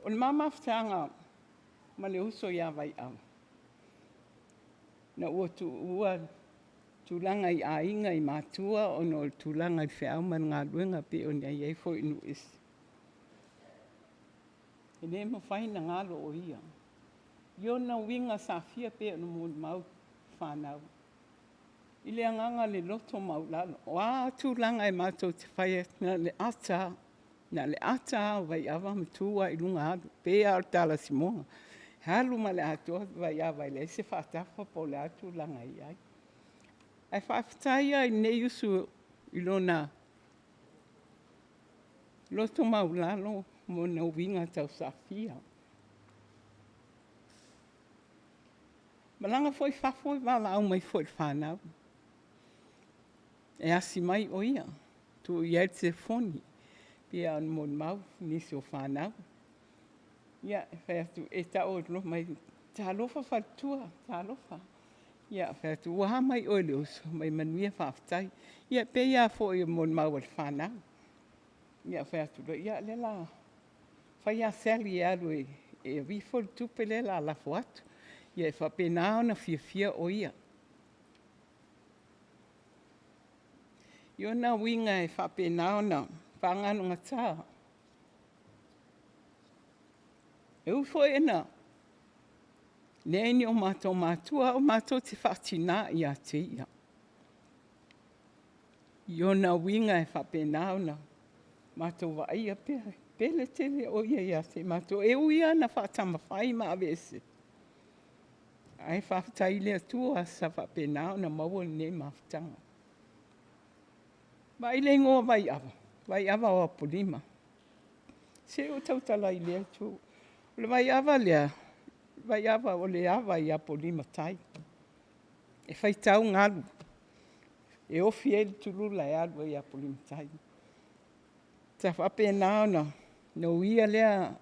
O le ma mafutaga ma le uso ia Vaiava, ina ua tuua tulaga i aiga i matua ona o le tulaga i feau ma le galuega pei ona i ai foi i nuu ese, e le mafai ona galo o ia i ona uiga safia pei ona molimau fanau i le agaga o le loto maualalo. O a tulaga e matou te fai atu, na o le ata lava, na o le ata lava o Vaiava ma tu lava i luga alu, pei lava o le tala a Simona, e alu ma le atoa Vaiava e leai se faatafa po o le a tulaga e i ai. Ae faafetai lava i lenei uso i lona loto maualalo ma ona uiga tausafia. Malaga foi i fafo e valaau mai foi i le fanau, e asi mai o ia, tuu i ai le telefoni, pei ona molimau nisi o fanau. Ia, e fai atu, e tau atu loa fai mai, “Talofa faletua, talofa.” Ia ou fai atu, “Ua a mai oe le uso?” Fai mai, “Manuia faafetai.” Ia e pei lava foi o le molimau a le fanau. Ia ou fai atu loa, “Ia o lea o le a fai a Sally e alu e ave ifo le tupe lea o le a lafo atu.” Ia e faapena ona fiafia o ia. I ona uiga e faapena ona fagalugata. E ui foi ina leai ni o matou matua, ae matou te faatina ia te ia i ona uiga e faapena ona matou vaaia pea, e pele tele o ia ia te matou. E ui lava ina faatamafai ma aveese, ae faafetai i le Atua sa faapena ona maua lenei mafutaga. Vaai le igoa o Vaiava, Vaiava o Apolima. Se i ou tautala i lea itu. O le Vaiava lea, Vaiava o le ava i Apolima Tai, e faitau galu. e ofi ai le tulula e alu ai ia Apolima-tai. Sa faapena ona uia lea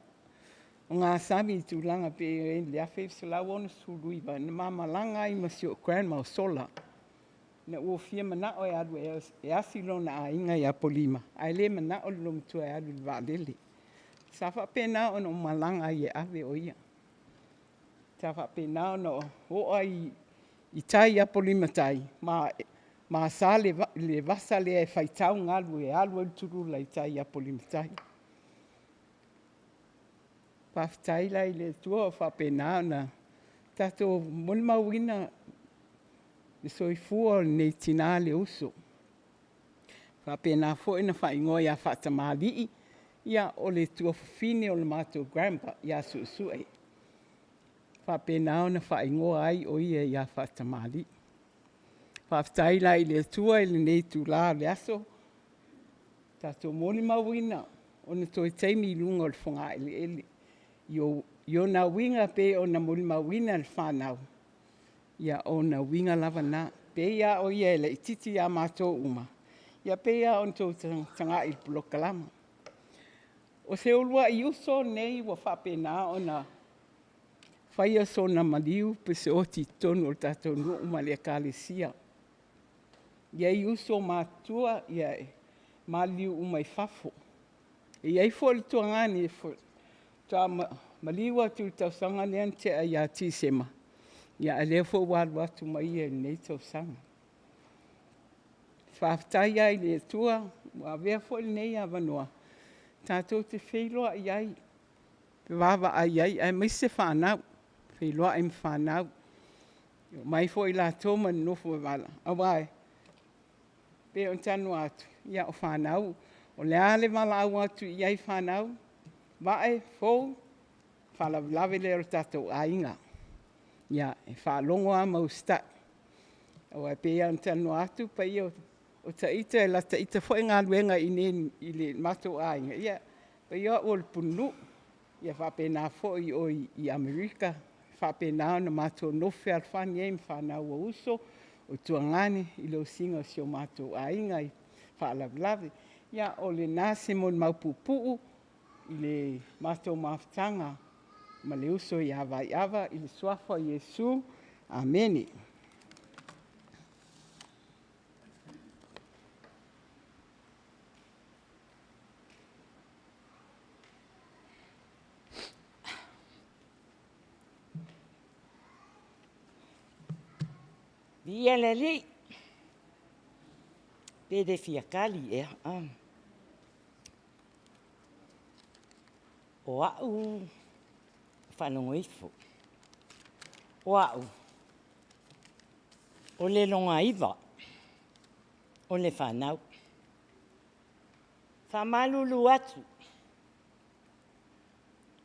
ogasami i tulaga pei ona i ai i le 1969 na ma malaga ai ma si ou grandma o Sola, ina ua fia manao e alu e asi lona aiga ia Apolima, ae le manao le loomatua e alu i le vaalele. Sa faapena ona ou malaga ai e ave o ia. Sa faapena ona oo ai i tai i Apolima-tai ma asa le vasa lea e faitau galu e alu ai le tulula i tai i Apolima-tai. Faafetai la i le Atua ua faapena ona tatou molimauina le soifua o lenei tina le uso. E faapena foi ona faaigoa ia Faatamalii, ia o le tuafafine o le matou grandpa ia Suesue. E faapena ona faaigoa ai o ia ia Faatamalii. Faafetai la i le Atua i lenei itula o le aso, tatou molimauina ona toe taimi i luga o le fogaeleele i ona uiga pei ona molimauina e le fanau, ia o ona uiga lava na. E pei lava o ia e laitiiti ia matou uma, e pei lava ona outou tagatagai i le polokalame. O se uluai uso lenei ua faapena ona faia sona maliu po o se oti i totonu o le tatou nuu ma le Ekalesia. E i ai uso matutua e maliliu uma i fafo. E i ai foi le tuagane faatoa maliu atu i le tausaga lea na tea ia Tesema, a o lea foi ua alu atu ma ia i lenei tausaga. Faafetai lava i le Atua ua avea foi lenei avanoa tatou te feiloai ai, vaavaai ai aemaise fanau, feiloai ma fanau, e omai foi latou ma nonofo aua pei ona talanoa atu, ia o fanau, o le a le valaau atu i ai fanau, Vae, Fou, faalavelave lea o le tatou aiga. Ia, e faalogo lava ma usitai. Aua e pei lava ona talanoa atu le paia o ita, e lata ita foi galuega i inei i le matou aiga, ia pei o au o le pulenuu, e faapena foi i o i Amerika, e faapena ona matou nonofo fealofani ai ma fanau o uso, o tuagane i le osiga o si o matou aiga i faalavelave. Ia, o lena se molimau puupuu i le matou mafutaga ma le uso ia Vaiava i le suafa o Iesu. Amene. Viia le Alii, pe le fia tali ea. O a'u faalogo ifo, o a'u o le logaiva o le fanau. Faamalulu atu,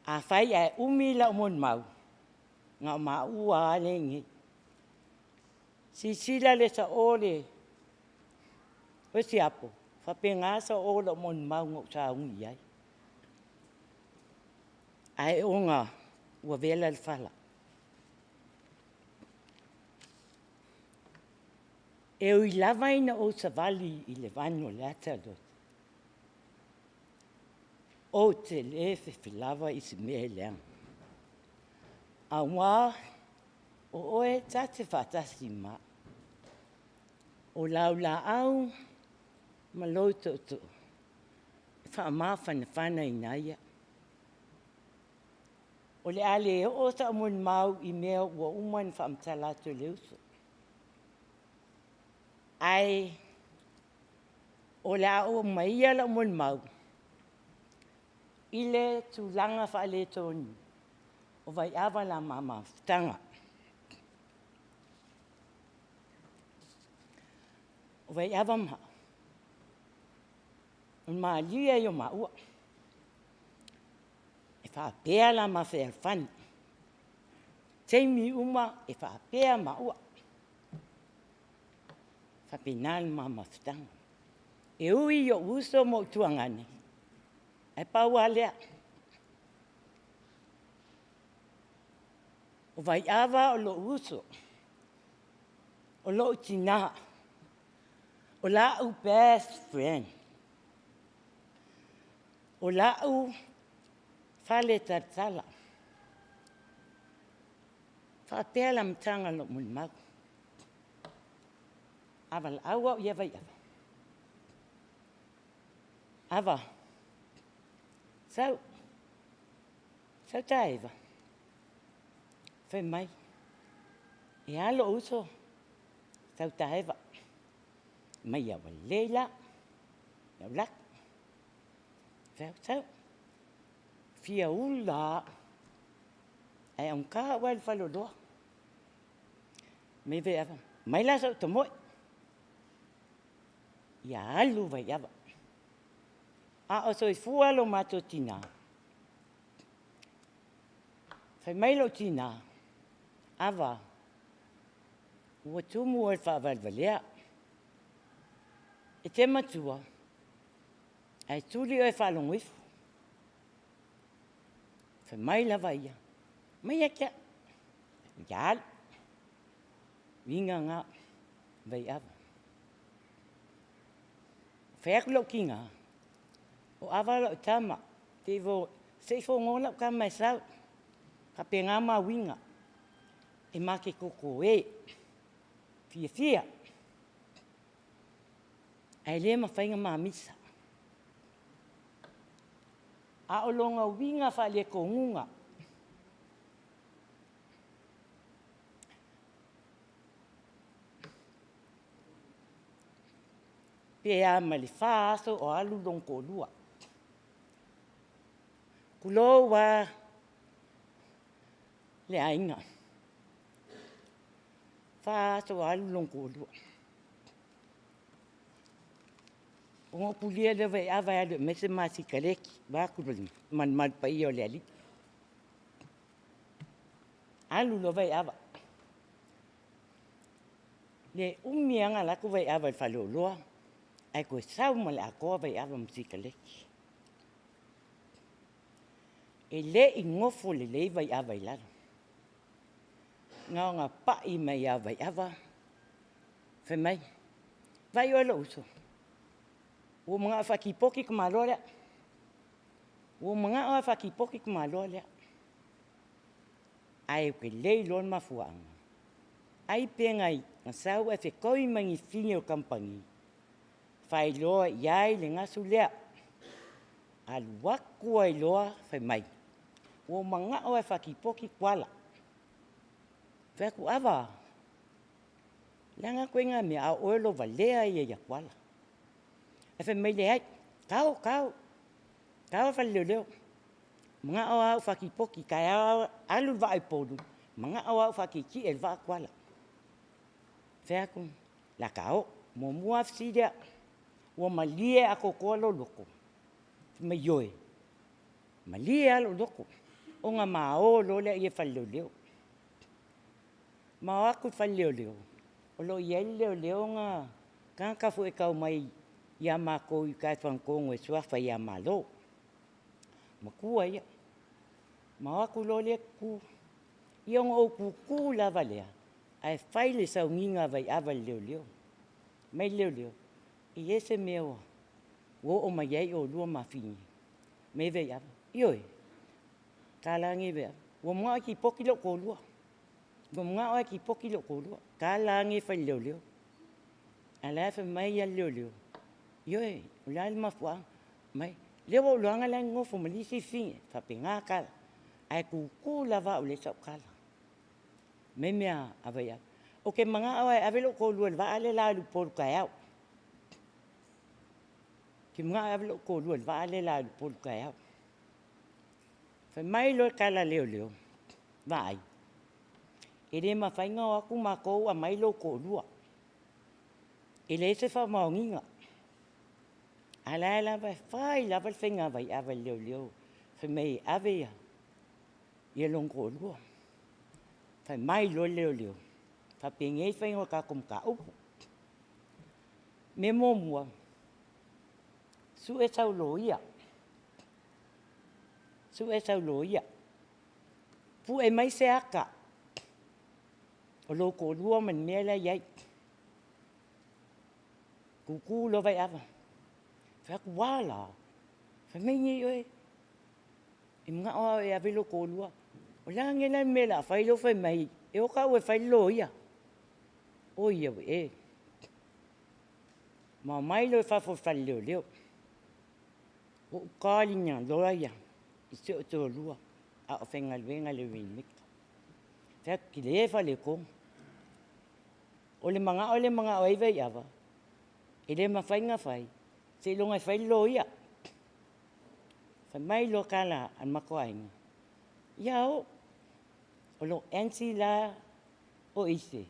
afai ae umi lau molimau, na o maua lava lea i inei. Silasila le sao o le siapo, faapena sao o lau molimau na ou sauni i ai. Ae ona ua vela le fala. E ui lava ina ou savali i le vanu o le ata ou te le fefe lava i se mea e leaga, aua o oe ta te faatasi ma au. O lau laau ma lou tootoo e faamafanafanaina ai au. O le a le oo sau molimau i mea ua uma ona faamatala atu e le uso, ae o le a oo mai ia lau molimau i le tulaga faaletonu o Vaiava la ma mafutaga. O Vaiava ma au, o le malie ia o maua. E faapea la ma fealofani. Taimi uma e faapea maua. E faapena le ma mafutaga. E ui i ou uso ma ou tuagane, ae pau lava lea, o Vaiava o lou uso, o lou tina. O la'u best friend. O la'u fale talatala. Faapea le amataga o lou molimau. A valaau au ia Vaiava. Ava, sau, sau taeva. Fai mai, e a lou uso, sau taeva. Mai ia ua lelei la, ia u laki. Fai atu, sau, fia ula au. Ae augata au ae le faleoloa. Mai Vaiava, mai la sau tamoe. Ia alu Vaiava. A o soifua lo matou tinā. Fai mai lou tinā, Ava, ua tumu oe i le faavalevalea. E te matua, ae tuli oe e faalogo ifo. Fai mai lava ia, mai ia te au. Ia alu. Uiga na, Vaiava. Fai atu lou tinā, o Ava lau tama, se i fono lau tama e sau. Faapena ma uiga, e ma te toto e, fiafia, ae le mafai ona mamisa. A o lona uiga faaletonuga, pe a ma le fa aso o alu lona toalua. Tulou lava le aiga. Fa aso o alu lona toalua. Ona ou pulia lea o Vaiava e alu e aumai se ma sikaleki, vaeatu le malumalu paia o le alii. Alu loa Vaiava. Le umi lava ona alu atu Vaiava i le faleoloa, ae toe sau ma le atoa Vaiava ma sikaleki. E le i nofo lelei Vaiava i lalo. Na ona pai mai lava o Vaiava, fai mai, Vaai oe lou uso, ua ou manao e faatipoti le tamaloa lea. Ua ou manao lava e faatipoti le tamaloa lea. Ae ou te le iloa le mafuaaga, ai pe na sau ae fetoi ma ni fine o le kamupani, faailoa i ai le gasu lea. Alu atu ai loa fai mai, ua ou manao lava e faatipoti Tuala. Fai atu, Ava, o le a lena ituaiga mea, a o oe o lou valea ia ia Tuala. Ae fai mai, leai, tao, tao, tao le fale leoleo. Manao lava au faatipoti, taeao alu le vaa i Upolu, manao lava au faatietie i le vaa Tuala. Fai atu, la ta o. Muamua lava fesili au, ua malie atoatoa lou loto? Fai mai, ioe, malie lava lou loto. Ona ma o loa lea i le fale leoleo. Ma o atu i le fale leoleo, o lo o i ai le leoleo na tagata foi e tau mai ia matou i uta i fagatogo e suafa ia Malo. Matua ia. Ma o atu loa lea tutu. Ia ona ou tutu lava lea, ae fai le sauniga a Vaiava i le leoleo. Mai le leoleo, e i ai se mea ua oo mai ai oulua ma Fini? Mai Vaiava, ioe, tala ane Vaiava, ua manao e tipoti lou toalua. Ua manao e tipoti lou toalua. Tala ane fai le leoleo. A la e fai mai le leoleo, ioe, o le a le mafuaaga? Mai, lea ua ou iloaina la e nonofo ma le isi fafine. Faapena tala. Ae tutu lava au i le isi au tala. Mai mea a Vaiava. Ou te manao e ave lou toalua i le vaa lea o le a alu i Upolu taeao. Ou te manao e ave lou toalua i le vaa lea o le a alu i Upolu taeao. Fai mai loa le tala a leoleo, vaai, e le mafai ona o atu matou aumai lou toalua. E leai se faamaoniga. A la e lava e fai lava le faiga a Vaiava i le leoleo, fai mai e ave ia, ia lona toalua. Fai mai loa le leoleo, faapenei faiga o le tatou mataupu. Mea muamua, sue sau loia, sue sau loia, pue mai se ata o lou toalua ma le mea la e i ai. Kūkū loa Vaiava. Fai atu, Ua la, fai mai nei oe, e manao lava oe e ave lou toalua. O le a nei la le mea o le a fai lea ua fai mai e o taua e fai le loia. Oi auē e. Ma omai loa i fafo o le fale leoleo. Ua ou taliga loa ia i si ou toalua a o faigaluega i le Rainmaker. Fai atu, tele faaletonu. O le manao lea e manao ai Vaiava, e le mafai ona fai seiloga e fai le loia. Fai mai loa tala a le matou aiga, ia o, o lou aunty la o Ise,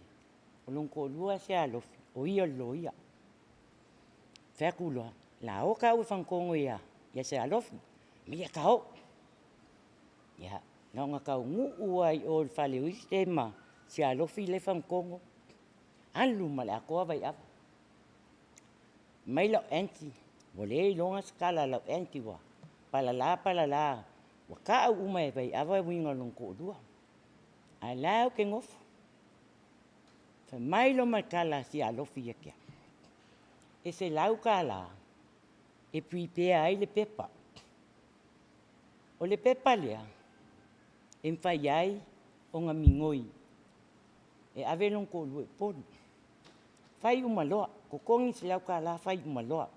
o lona toalua Sealofi, o ia o le loia. Fai atu loa, o le a o tāua e fagatogo ia Sealofi. Fai mai, ia ta o. Ia, na ona taunuu lava i o i le fale o Ise ma Sealofi la e fagatogo, alu ma le atoa Vaiava. Mai lau aunty, ua le iloga se tala a lau aunty ua palala palala, ua tau uma e Vaiava uiga o lona toalua. Ae o la ou te nofo. Fai mai loa ma le tala a Sialofi ia te au, e $100 e prepare ai le pepa. O le pepa lea e mafai ai ona migoi e ave lona toalua i Upolu. Fai uma loa, totogi le $100 fai uma loa.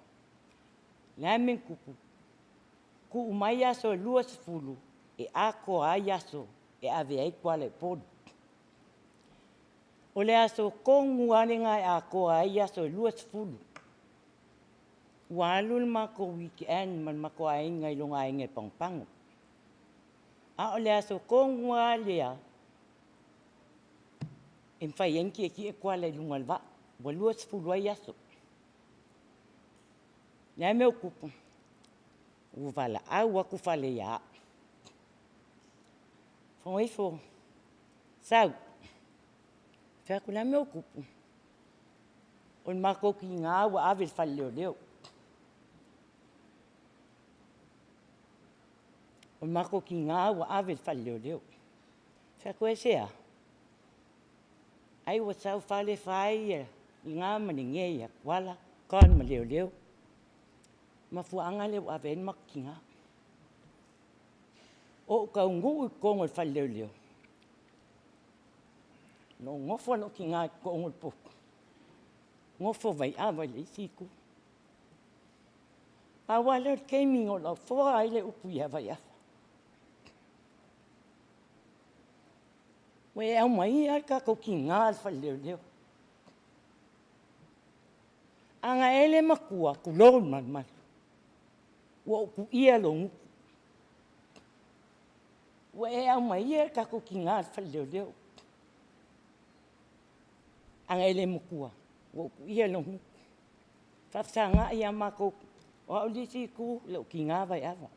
O le a le mea na tupu? Tuu mai aso e 20 e atoa ai aso e ave ai Tuala i Upolu. O le aso tonu lava lena e atoa ai aso e 20, ua alu le matou weekend ma le matou aiga i lona aiga i Pagopago. A o le aso tonu lava lea e mafai ai ona tietie Tuala i luga o le vaa, ua 20 ai aso. O le a le mea ua tupu? Ua valaau atu fale ia au. Fono ifo, sau. Fai atu, o le a le mea ua tupu? O le matou tiga ua ave i le fale leoleo. O le matou tiga ua ave i le fale leoleo. Fai atu, aisea? Ai ua sau fale fai le ga ma le ge ia Tuala, call ma leoleo. Mafuaaga lea ua ave ai le matou tiga. Ou taunuu i totonu o le fale leoleo, na ou nofo lou tiga i totonu o le potu, nofo Vaiava i le isi itu. Pau lava lea o le taimi na ou lafoa ai le upu ia Vaiava. Ua e aumaia le tatou tiga i le fale leoleo. A na e le matua, tulou le malumalu, ua ou tuia lou gutu. Ua e aumaia le tatou tiga i le fale leoleo. A na e le matua, ua ou tuia lou gutu. Faafesagai lava matou, o au le isi itu, lou tiga Vaiava.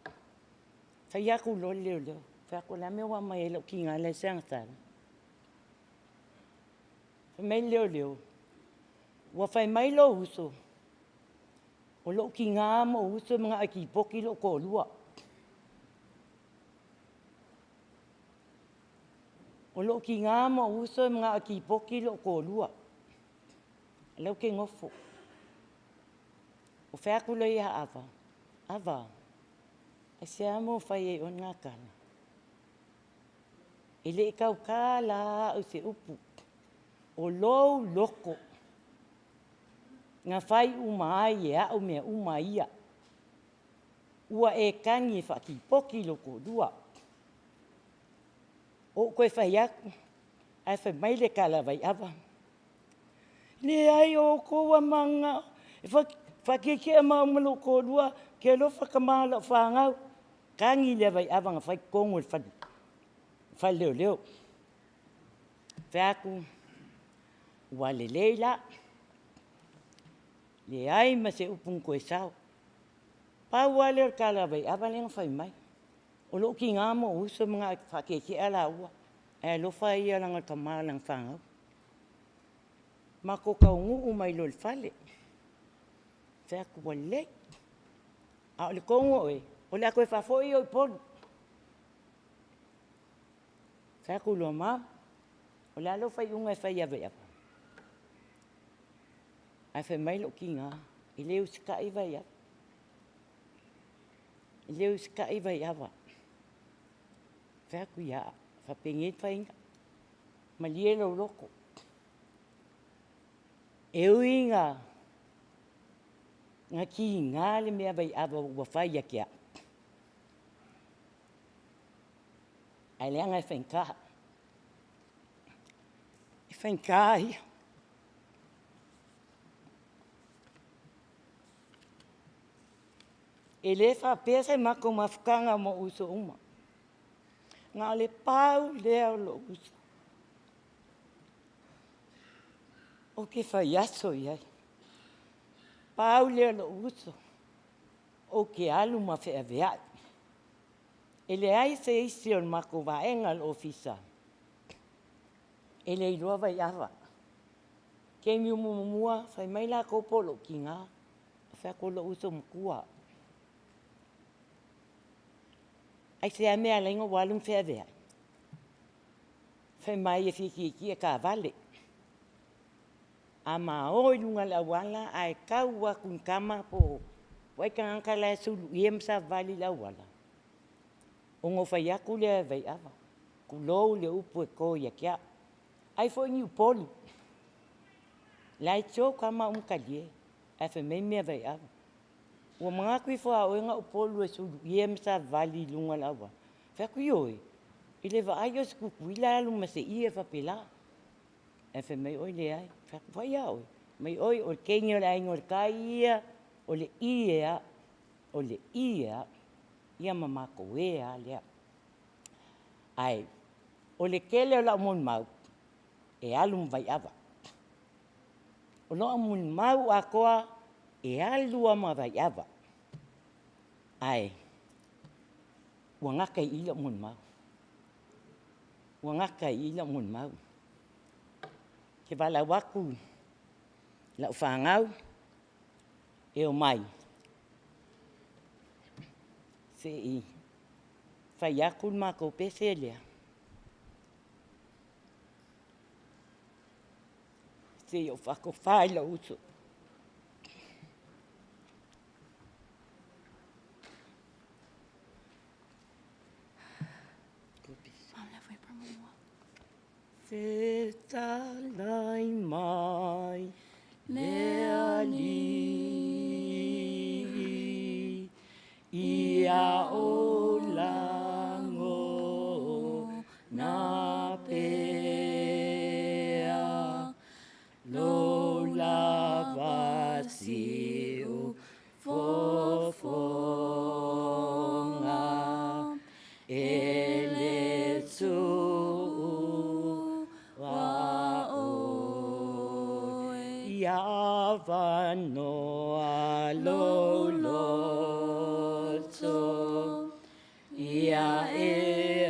Fai atu loa le leoleo, fai atu, o le a le mea ua aumai ai lou tiga la e segata Fai mai le leoleo, ua fai mai lou uso, o lou tiga ma ou uso e manao e tipoti lou toalua. O lou tiga ma ou uso e manao e tipoti lou toalua. O lea ou te nofo. Ou fai atu loa ia Ava, Ava, aisea mea ua fai ai oe lena tala? E le i tautala lava au i se upu. O lou loto na fai uma ai e au mea uma ia. Ua e tagi e faatipoti lou toalua. Ou toe fai atu, ae fai mai le tala a Vaiava, Leai o outou a mananao e faatietie maua ma lou toalua, ou te alofa tama i lau fanau. Tagi lea Vaiava na fai i totonu o le fale leoleo. Fai atu, ua lelei la, leai ma se upu na toe sao. Pau lava lea o le tala a Vaiava lea na fai mai. O lou tiga ma ou uso e manao e faatietie laua, ae alofa ia leaga o le tama o lana fanau. Matou taunuu mai loa i le fale, fai atu, ua lelei, a o le tonu o oe, o le a toe faafoi oe i Upolu. Fai atu loa, Mom, o le a lau faaiuga e fai ia Vaiava? Ae fai mai lou tiga. E le usitai Vaiava. E le usitai Vaiava. Fai atu, ia, faapenei le faiga. Malie lou loto. E ui ina na kiga le mea Vaiava ua fai ia te au, ae leaga e faigata. E faigata ia. E le faapea se matou mafutaga ma ou uso uma. Na o le pau lea o lou uso. Ou te fai aso i ai. Pau lea o lou uso, ou te alu ma feaveai. E leai se isi o le matou vaega o le ofisa e le iloa Vaiava. Taimi muamua fai mai latou po o lou tina, ou fai atu o lou uso matua. Aisea mea e ala ai ona ou alu ma feaveai? Fai mai e fia tietie taavale. A ma o i luga o le auala ae tau atu i ni tama po o ai tagata la e suluia ma savavali i le auala, ona ou fai atu lea e Vaiava, tulou le upu e to ia te au, ai foi ni Upolu, la e joke lava maua ma Talie, ae fai mai mea a Vaiava, ua manatu ifo lava o oe na Upolu e suluia ma savavali i luga o le auala. Fai atu, ioe, e le vaai oe i se Tutuila e alu ma se ie faapela. Ae fai mai oi leai. Fai atu, vai a oe. Mai oi o le teine o le aiga o le tai ia, o le ie a, o le ie a, ia ma matou e a lea. Ae o le tele o lau molimau, e alu ma Vaiava. O lou molimau atoa, e alu lava ma Vaiava. Ae ua gata i i lau molimau. Ua gata i i lau molimau. Ou te valaau atu i lau fanau e omai se i fai atu le matou pese lea. Se i ou faatofa i lou uso. Fetalai mai le Alii, Ia ou lagona pea, Lou lava siu fofoga, E le tuua oe. Ia avanoa lou loto, Ia e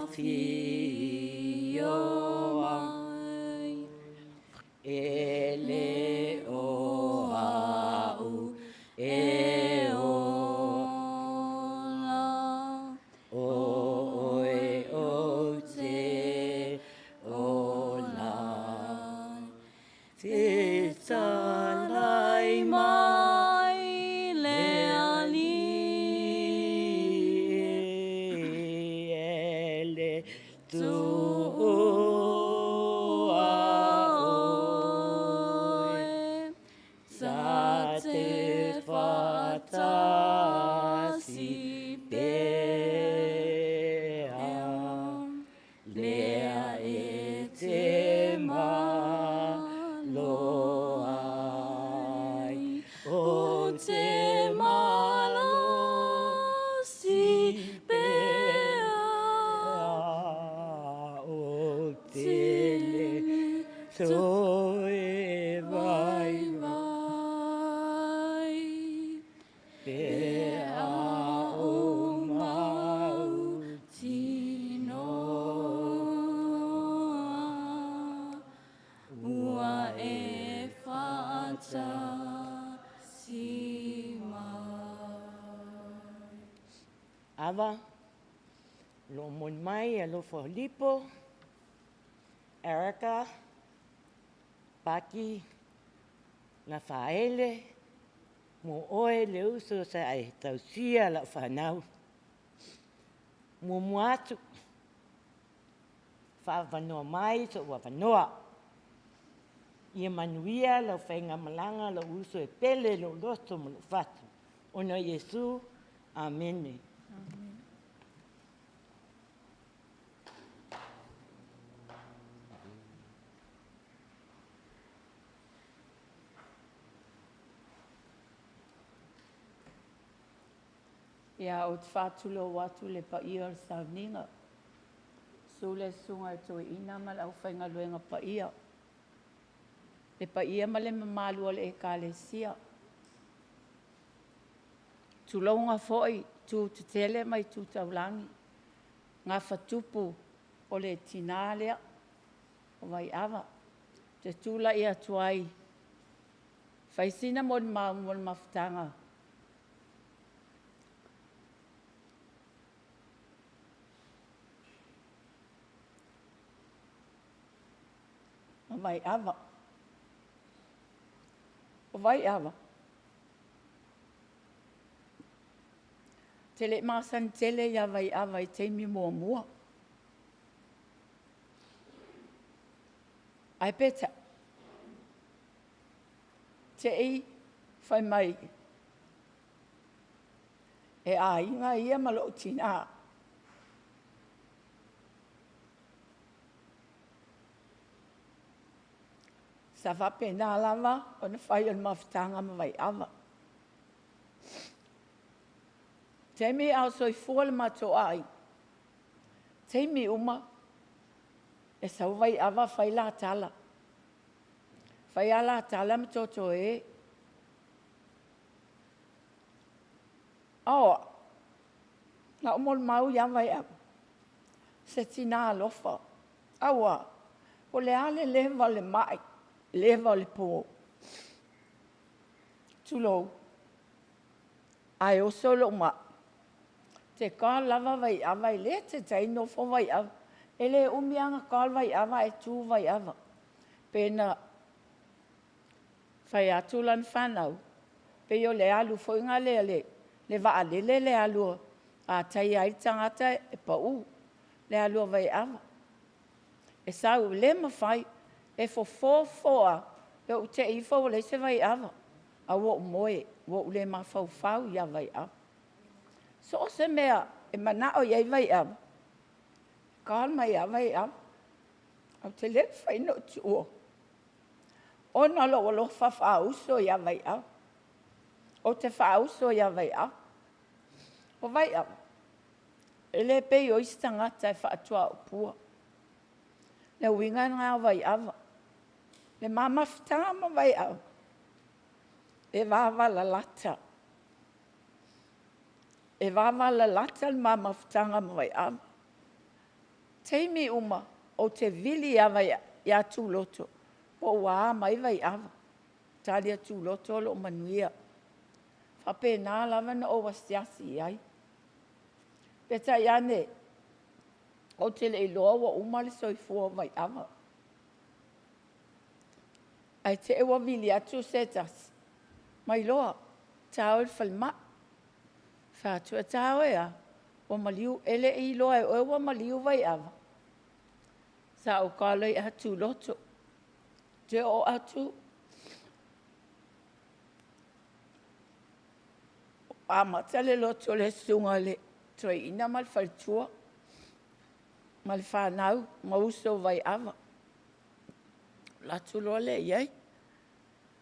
afio ai, E le o au e ola, ʻO ʻoe ou te ola. Fetalai mai le Alii, e le tuua ʻoe. Sa te faatasi pea, lea e te malo ai. O te malosi pea, o te le toe vaivai pe a o mau tinoa ua e faatasi mai. Ava, lo moni mai alofa lipo, Erica, Paki, Lafaele, Mo oe le uso sa e tausia lau fanau. Muamua atu, faaavanoa mai so'u avanoa. Ia manuia lau faigamalaga lou uso e pele i lou loto ma lou fatu. Ona o Iesu. Amene. Ia, ou te faatulou atu i le paia o le sauniga. Susu le Susuga i le Toeaina ma le aufaigaluega paia, le paia ma le mamalu o le Ekalesia. Tulouna foi itu tetele ma itu taulagi, gafatupu o le tina lea o Vaiava. Ou te tulai atu ai, fai sina molimau mo le mafutaga ma Vaiava. O Vaiava, ou te le i masani tele ia Vaiava i taimi muamua. Ae peitai, te i fai mai e aiga ia ma lou tinā. Sa faapena lava ona fai o le mafutaga ma Vaiava. Taimi a o soifua le matou aiga, taimi uma e sau Vaiava fai la tala. Fai a la tala ma toto e. A o au, na ou molimau ia Vaiava, se tina alofa. Aua, o le a le leva o le mai, leva o le po, tulou, ae oso lou mai, te call lava Vaiava, e le taitai nofo Vaiava. E le umi lava ona call Vaiava ae tu Vaiava. Pe na fai atu lana fanau, pei o le alu foi lea le vaalele le alu a taia ai le tagata e pau, le alu a Vaiava. E sau, le mafai, e fofo fofo lava, ia ou te i ifo ua leai se Vaiava, ae ua ou moe, ua ou le mafaufau ia Vaiava. So o se mea e manao i ai Vaiava, e call mai lava Vaiava. Ae ou te le mafai ona ou tuua ona o lou alofa faauso ia Vaiava. Ou te faauso ia Vaiava. O Vaiava, e le pei o isi tagata e faatuaopua. Le uiga lena o Vaiava. Le ma mafutaga ma Vaiava, e vavalalata. E vavalalata le ma mafutaga ma Vaiava. Taimi uma ou te vili ia Tuloto po ua a mai Vaiava. Tali a Tuloto o lo o manuia. Faapena lava ona ou asiasi i ai. Peitai ane, ou te le iloa ua uma le soifua o Vaiava. Ae te i ua vili atu se tasi, ma iloa, ta o i le falemai. Fai atu, e ta o e a? Ua maliu. E le i iloa e oe ua maliu Vaiava? Sa ou call ia Tuloto. Te oo atu, amata le lotu a le susuga i le toeaina ma le faletua ma le fanau ma uso o Vaiava. Alu atu loa lea i ai.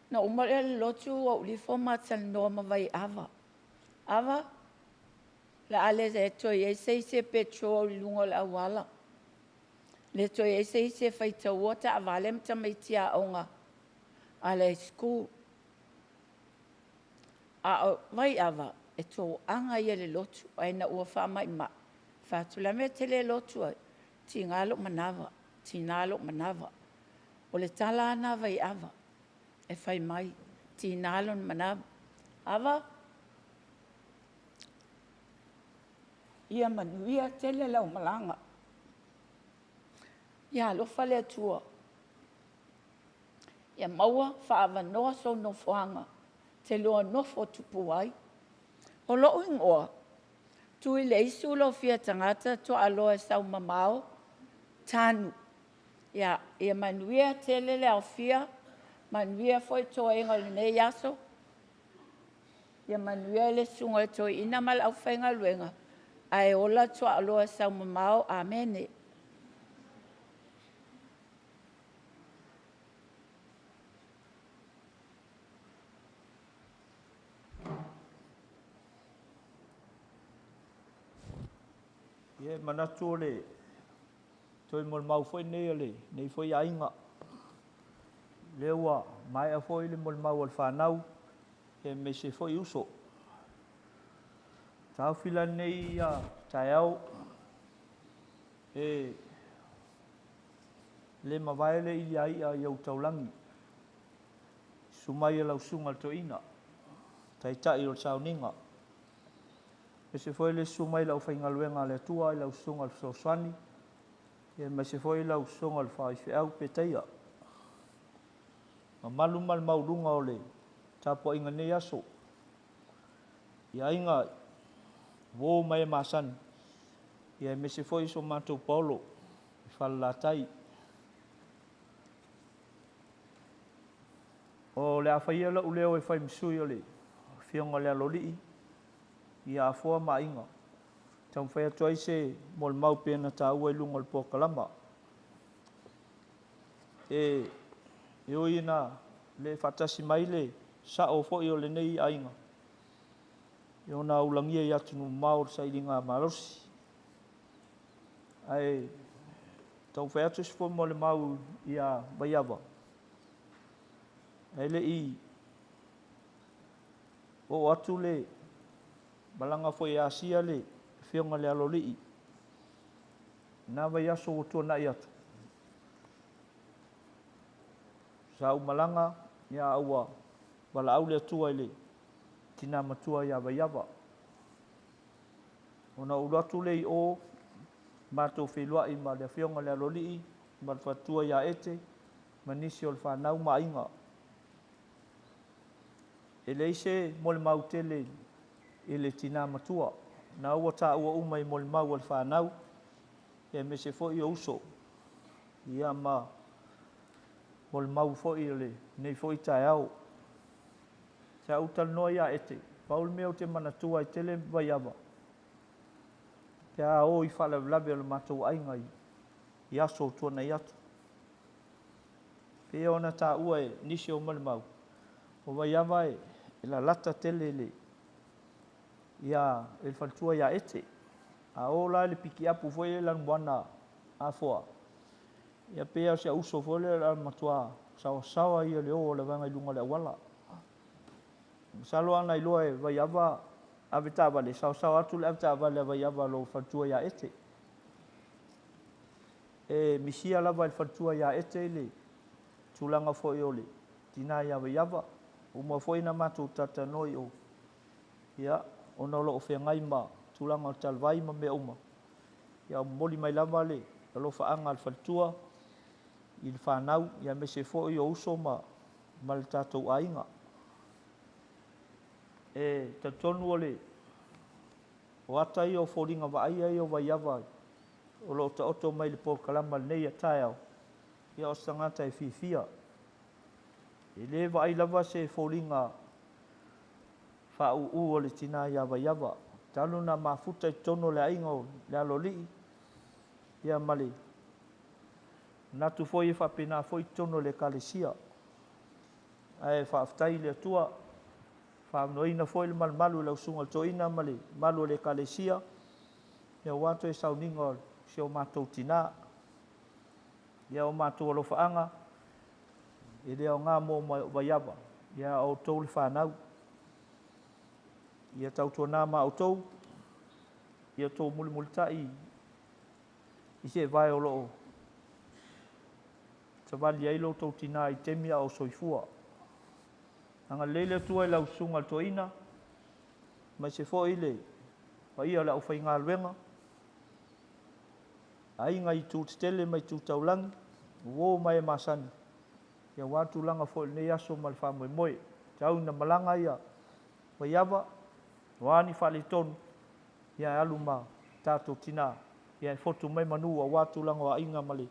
Na uma lea o le lotu ou alu ifo ma talanoa ma Vaiava. Ava, o le a le toe i ai se isi e petrol i luga o le auala. Le toe i ai se isi e faitaua taavale ma tamaiti aoga a le school. A o Vaiava, e toaga ia i le lotu, ae ina ua faamaimai, fai atu, o le a le mea e te le lotu ai? Tiga lou manava, tiga lou manava. O le tala lava lena a Vaiava e fai mai, tiga lona manava. Ava, ia manuia tele lau malaga. Ia alofa le Atua. Ia maua faaavanoa sou nofoaga. Te lua nofo tupu ai. O lo'u igoa, Tuileisu Lofia Tagata Tuaaloa e sau mamao, Tanu. Ia, ia manuia tele le aofia, manuia foi toega o lenei aso. Ia manuia le susuga i le toeaina ma le aufaigaluega, ae ola Tuaaloa e sau mamao. Amene. Ia e manatu o le toe molimau foi lenei a lenei foi aiga. O lea ua maea foi le molimau a le fanau, aemaise foi uso. Taofi la i lenei taeao, e le mavae le iliaia i ou taulagi, susu mai e lau susuga i le toeaina, taitai o le sauniga, aemaise foi le susu mai o le aufaigaluega a le Atua i lau susuga i le fesoasoani, aemaise foi lau susuga i le faifeau Petaia. Mamalu ma le maualuga o le tapuaiga i lenei aso i aiga, uo ma e masani, aemaise foi so matou paolo i Falelatai. O le a fai ia lou leo e fai ma sui o le Afioga i le Aloalii ia Afoa ma Aiga, e taumafai atu ai se molimau pei ona taua i luga o le polokalama. E ui ina le faatasi mai le sao foi o lenei aiga, i ona ulagia i atunuu mamao i le sailiga malosi, ae taumafai atu se molimau ia Vaiava, ae le i oo atu le malaga foi e asia le afioga i le Aloalii, i na vaiaso ua tuanai atu, sa ou malaga a ua valaau le Atua i le tina matua ia Vaiava. Ona ou alu atu lea i o, matou feiloai ma le afioga i le Aloalii ma le faletua ia Ete ma nisi o le fanau ma aiga. E leai se molimau tele i le tina matua, na ua taua uma i molimau a le fanau, aemaise foi o uso, ia ma molimau foi o lenei foi taeao. Sa ou talanoa ia Ete, pau le mea ou te manatua ai tele Vaiava, pe a o i faalavelave o le matou aiga i aso o tuanai atu. Pei ona taua e nisi o molimau, o Vaiava e lalata tele i le faletua ia Ete. A o la i le pikiapu foi lea i Lanumoana Afoa, ia pei lava o si ou uso foi lea o le matua saoasaoa ia o le o o le vaega i luga o le auala. Masalo ana iloa e Vaiava avetaavale, e saoasaoa atu le avetaavale a Vaiava i lou faletua ia Ete. E misia lava e le faletua ia Ete le tulaga foi o le tina ia Vaiava. Ua uma foi ona matou talatalanoa i o, ia, ona o lo o feagai ma tulaga o le talavai ma mea uma, ia momoli mai lava le alofaaga a le faletua i le fanau, aemaise foi o uso ma le tatou aiga. E talitonu o le o ata ia o foliga vaaia ia o Vaiava o lo o taoto mai i le polokalama i lenei taeao, ia o se tagata e fiafia. E le vaai lava se foliga faauu o le tina ia Vaiava, talu ona mafuta i totonu o le aiga o le Aloalii, ia ma le manatu foi e faapena foi totonu o le Ekalesia. Ae faafetai i le Atua, faaunoaina foi le malumalu i lau susuga i le toeaina ma le mamalu o le Ekalesia, aua toe sauniga o si o matou tina. Ia o matou alofaaga, e le aoga mo Vaiava, ia a outou le fanau. Ia tautuana ma outou, ia outou mulimulitai i seevae o lo o savali ai lo outou tina i taimi a o soifua. Agalelei le Atua i lau susuga i le toeaina, aemaise foi le paia o le aufaigaluega, aiga i itu tetele ma itu taulagi, uo ma e masani, aua tulaga foi o lenei aso ma le faamoemoe. Tau ina malaga ia Vaiava, o a ni faaletonu, ia e alu ma tatou tina, ia e fotu mai manu aua tulaga o aiga ma le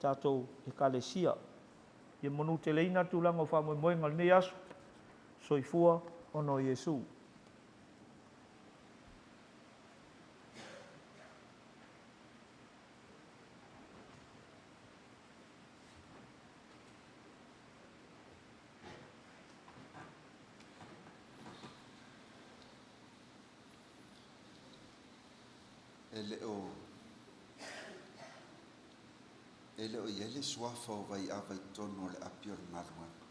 tatou Ekalesia. Ia manuteleina tulaga o faamoemoega o lenei aso. Soifua ona o Iesu. E le o e le o i ai le suafa o Vaiava i totonu o le api o le galuega.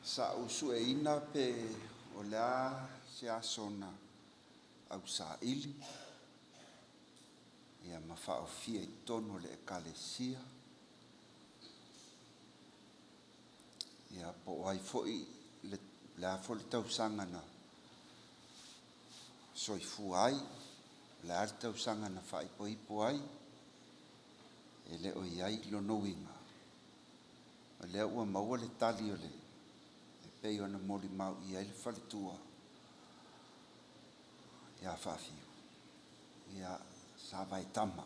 Sa ou sueina pe o le a se aso na ausaili ia ma faaofia i totonu o le Ekalesia, ia po o ai foi le, le a foi le tausaga na soifua ai, o le a le tausaga na faaipoipo ai, e le o i ai lona uiga, o lea ua maua le tali o le, e pei ona molimau i ai le faletua ia Faafiu, ia sa vaetama.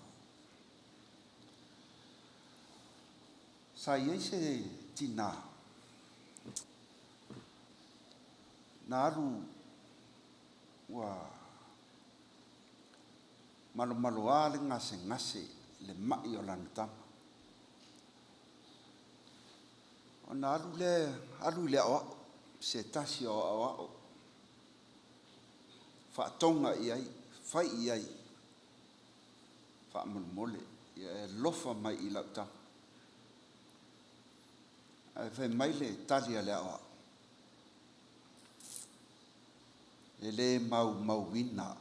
Sa i ai se tinā na alu ua malomaloa le gasegase i le ma'i o lana tama. Ona alu lea, alu i le aoao, se tasi o aoao, faatoga i ai, fai i ai, faamolemole, ia e alofa mai i lau tama. Ae fai mai le tali a le aoao, e le maumauina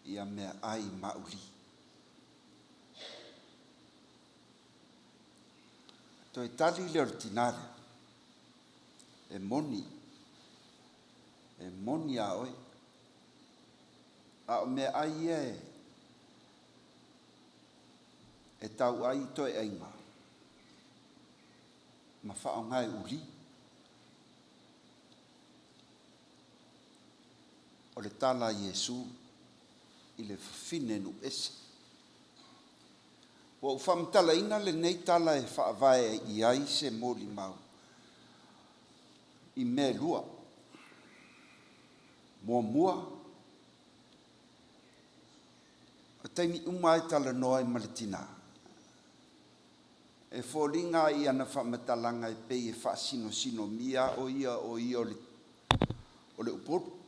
ia meaai mauli. Toe tali lea o le tinā lea, e moni, e moni a oe, a o meaai ia e, e tau ai i toeaiga ma faaaoga e uli. O le tala a Iesu i le fafine nuu ese. Ua ou faamatalaina lenei tala e faavae i ai se molimau i mea e lua. Muamua, o taimi uma lava e talanoa ai ma le tinā, e foliga ai i ana faamatalaga e pei e faasinosinomia o ia o ia o le, o le Upolu.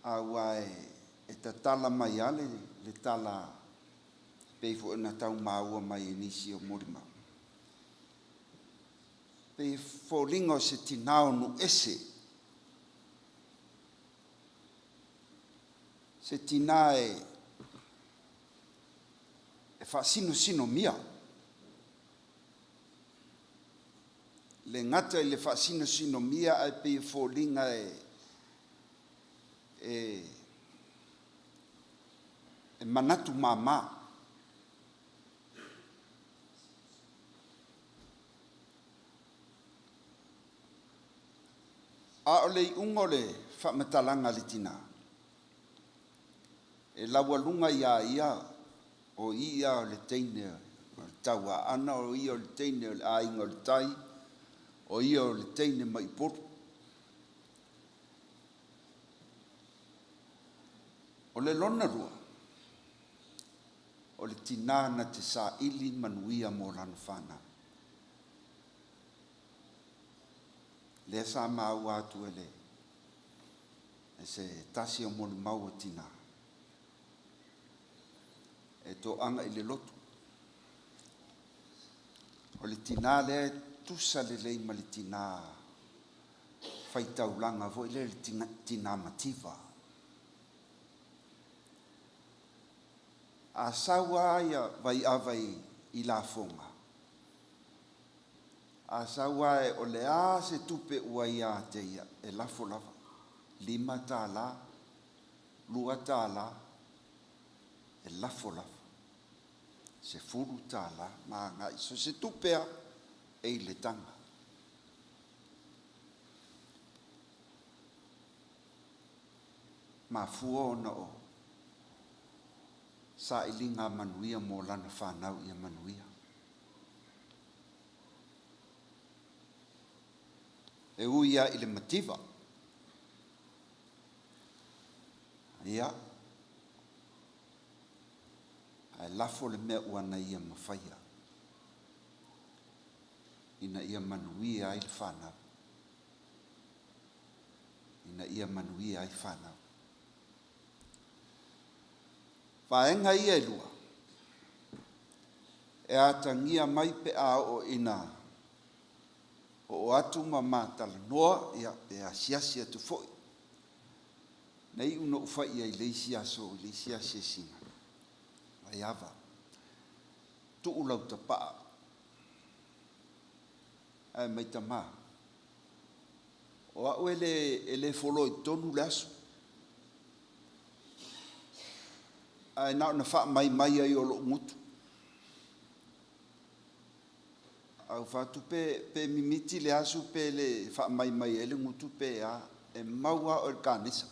Aua e tatala mai lava le, le tala e pei foi ona tau maua mai e nisi o molimau. Pei e foliga o se tinā o nuu ese, se tinā e, e faasinosinomia. Le gata i le faasinosinomia ae pei e foliga e, e, e manatu mama. A o le iuga o le faamatalaga a le tinā, e laualuga iā ia o ia o le teine o le Tauaana, o ia o le teine o le aiga o le tai, o ia o le teine mai Upolu. O le lona lua, o le tinā na te saili manuia mo lana fanau. Lea sa maua atu e le e se tasi o molimau o tinā e toaga i le lotu. O le tinā lea e tusa lelei ma le tinā faitaulaga foi lea le tinā mativa. A sau lava ia Vaiava i lafoga, a sau lava o le a se tupe ua ia te ia, e lafo lava, $5, $2, e lafo lava. $10 ma agai. So se tupe lava e i le taga. Mafua ona o sailiga manuia mo lana fanau ia manuia. E ui lava i le mativa, ia, ae lafo le mea ua na ia mafaia ina ia manuia ai le fanau, ina ia manuia ai fanau. Vaega ia e lua, e atagia mai pe a oo ina oo atu ma matalanoa, ia, pe asiasi atu foi. Na iu na ou fai i ai i le isi aso, i le isi asiasiga, Vaiava, tuu lau tapaa, ae mai tama, o au e le, e le follow i totonu le aso. Ae na ona faamaimai ai o lou gutu. Ae ou fai atu, pe, pe mimiti le asu pe le faamaimai ai le gutu pe a, e mau lava oe i le kanesa.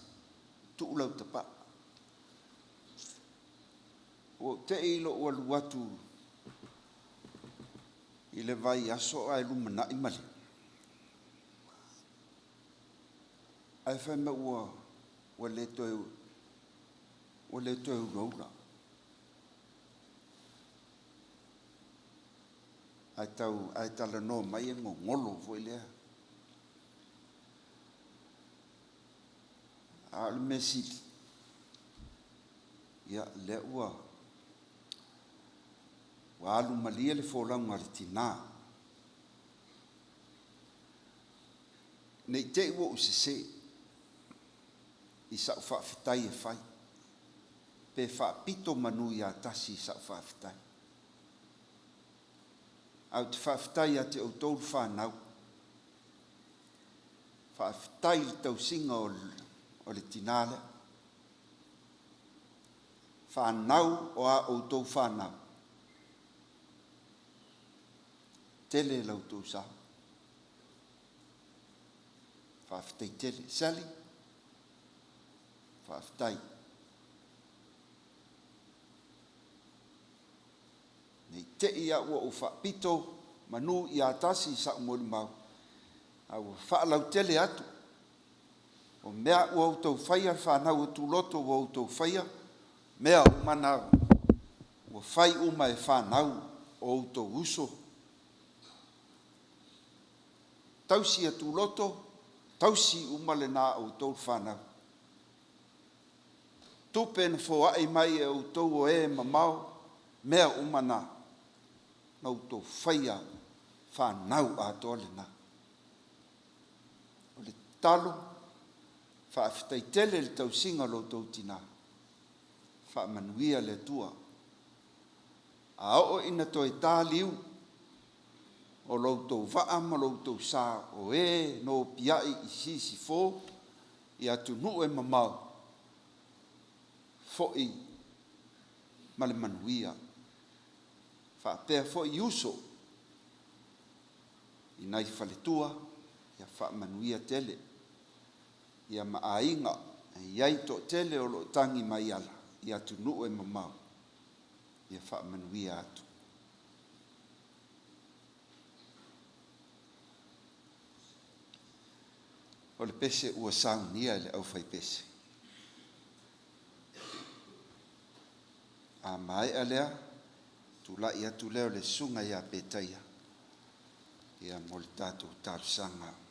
Tuu lau tapaa. Ua ou te i lou alu atu i le vaiaso ae lumanai Malia. Ae fai mai ua, ua le toe, ua le toe ulaula. Ae tau, ae talanoa mai e gogolo foi lea. A o le mea sili, ia, lea ua, ua alu malie le folauga a le tinā. Ne i te i ua ou sesē i sa'u faafetai e fai, pe faapito manu ia tasi i sa'u faafetai. Ae ou te faafetai ia te outou le fanau. Faafetai i le tausiga o le tinā lea. Fanau o a outou fanau. Tele la outou sao. Faafetai tele. Sally, faafetai. Ne i te i ua ou faapito manu ia tasi i sa'u molimau, a ua faalautele atu o mea ua outou faia, le fanau o Tuloto ua outou faia, mea uma na ua fai uma e fanau o outou uso. Tausi a Tuloto, tausi uma lena a outou le fanau. Tupe na foai mai e outou o e mamao, mea uma na, na outou faia fanau atoa lena. O le tatalo, faafetai tele i le tausiga o lo outou tinā. Faamanuia le Atua. A oo ina toe ta liu o lo outou vaa ma lo outou sa o e nopiai i Sisifo i atunuu e mamao, foi ma le manuia. Faapea foi uso i nai faletua, ia faamanuia tele, ia ma aiga e i ai toatele o lo o tagi mai ala i atunuu e mamao, ia faamanuia atu. O le pese ua saunia e le aufaipese. A maea lea, tulai atu lea o le susuga ia Petaia ia mo le tatou talosaga.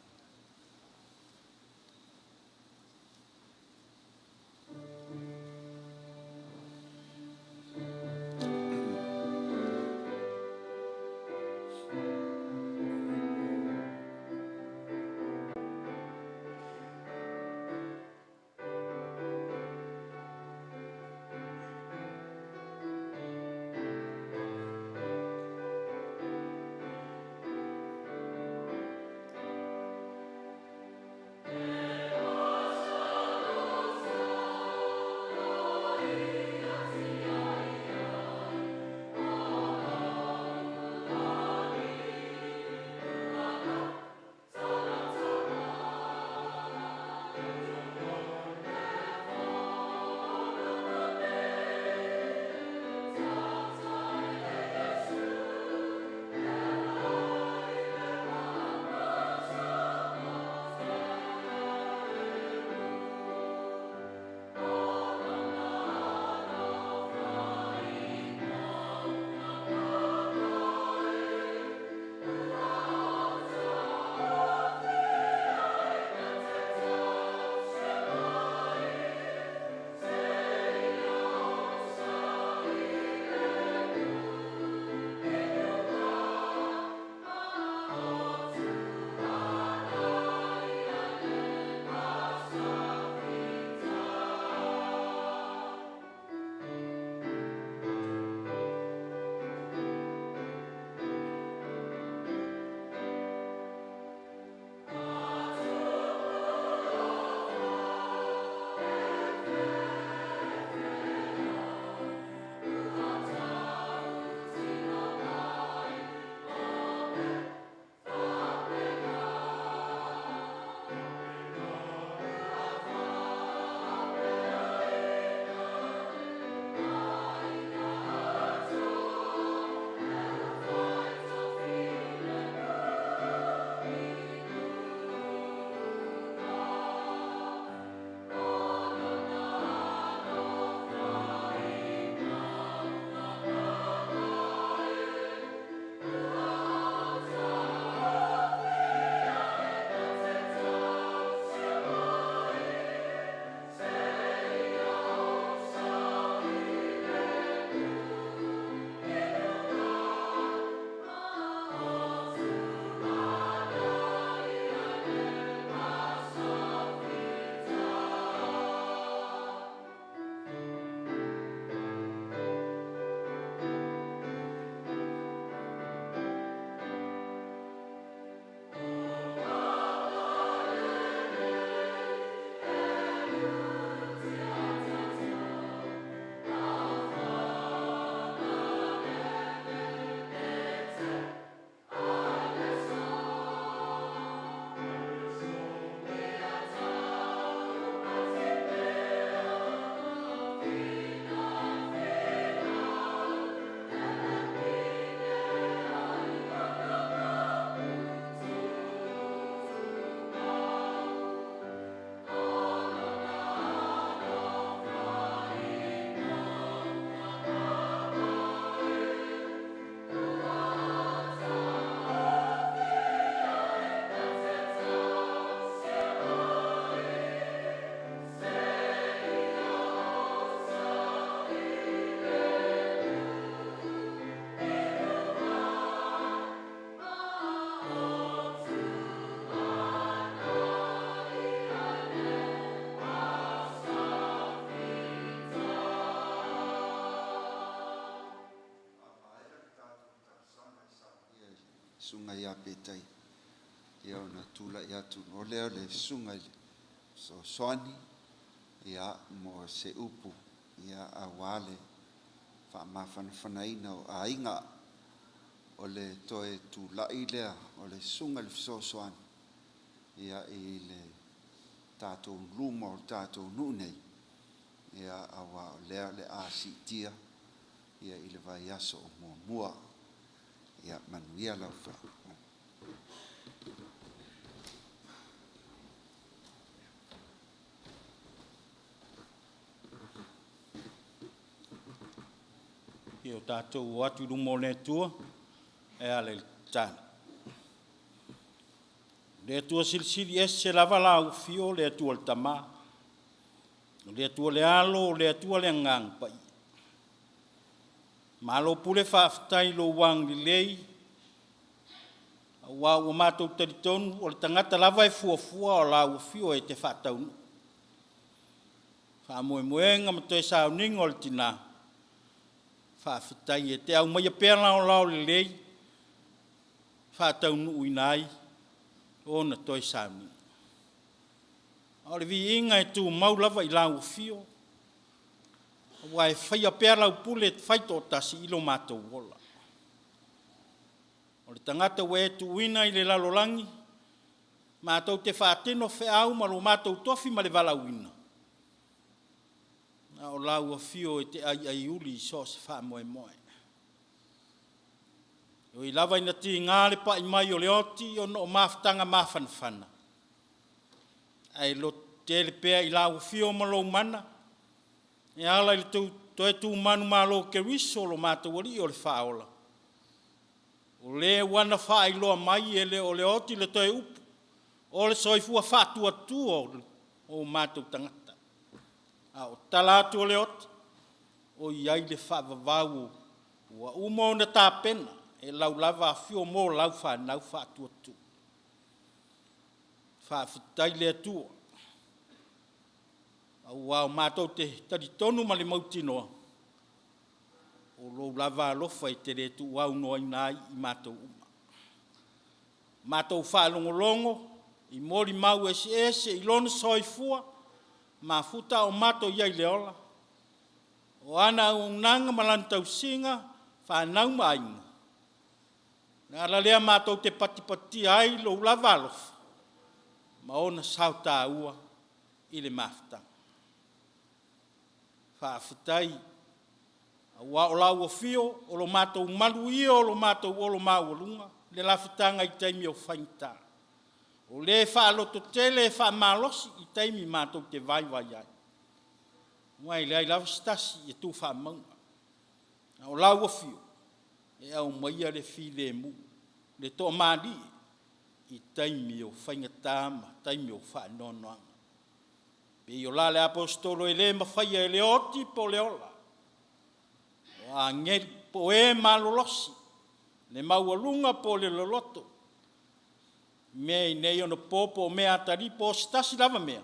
Susuga ia Petaia, ia ona tulai atu loa lea o le Susuga i le Fesoasoani, ia, mo se upu, ia, aua le faamafanafanaina o aiga. O le toe tulai lea o le Susuga i le Fesoasoani, ia, i le tatou luma o le tatou nuu nei, ia, aua o lea o le a siitia, ia, i le vaiaso o muamua. Ia manuia lau faaupuga. Ia o tatou o atu i luma o le Atua e ala i le tatalo. Le Atua silisili ese lava lau afio, le Atua le Tama, o le Atua le Alo, o le Atua le Agaga Paia. Malo pule faafetai i lou agalelei, aua ua matou talitonu o le tagata lava e fuafua o lau afio e te faataunuu. Faamoemoega ma toe sauniga o le tina, faafetai e te aumaia pea laolao lelei e faataunuuina ai ona toe sauniga. A o le viiga e tumau lava i lau afio, aua e faia pea lau pule faitoatasi i lo matou ola. O le tagata ua e tuuina i le lalolagi matou te faatino feau ma lo matou tofi ma le valaauina, a o lau afio e te aiaiuli i so o se faamoemoe. E ui lava ina tiga le pai mai o le oti ona o mafutaga mafanafana, ae lototele pea i lau afio ma lou mana e ala i le toe tu manumalo o Keriso lo matou Alii o le Faaola, o le ua na faailoa mai e le o le oti le toe upu, o le soifua faatuatua o o matou tagata. A o tala atu o le oti, o i ai le faavavau ua uma ona tapena e lau lava afio mo lau fanau faatuatua. Faafetai i le Atua, aua matou te talitonu ma le mautinoa, o lou lava alofa e te le tuuaunoaina ai i matou uma. Matou faalogologo i molimau eseese i lona soifua mafuta a o matou i ai i le ola, o ana auaunaga ma lana tausiga, fanau ma aiga, o le ala lea matou te patipatia ai lou lava alofa ma ona sao taua i le mafutaga. Faafetai aua o lau afio o lo matou malu ia o lo matou ola maualuga i le lafutaga i taimi o faigata. O le faalototele e faamalosi i taimi matou te vaivai ai, aua e leai lava se tasi e tu faamauga, a o lau afio e aumaia le filemu, le toamalie i taimi o faigata ma taimi o faanoanoaga. E pei o la le Aposetolo e le mafaia e le oti po o le ola, o agelu po o e malolosi, le maualuga po o le loloto, mea i nei ona po po o mea atalii po o se tasi lava mea,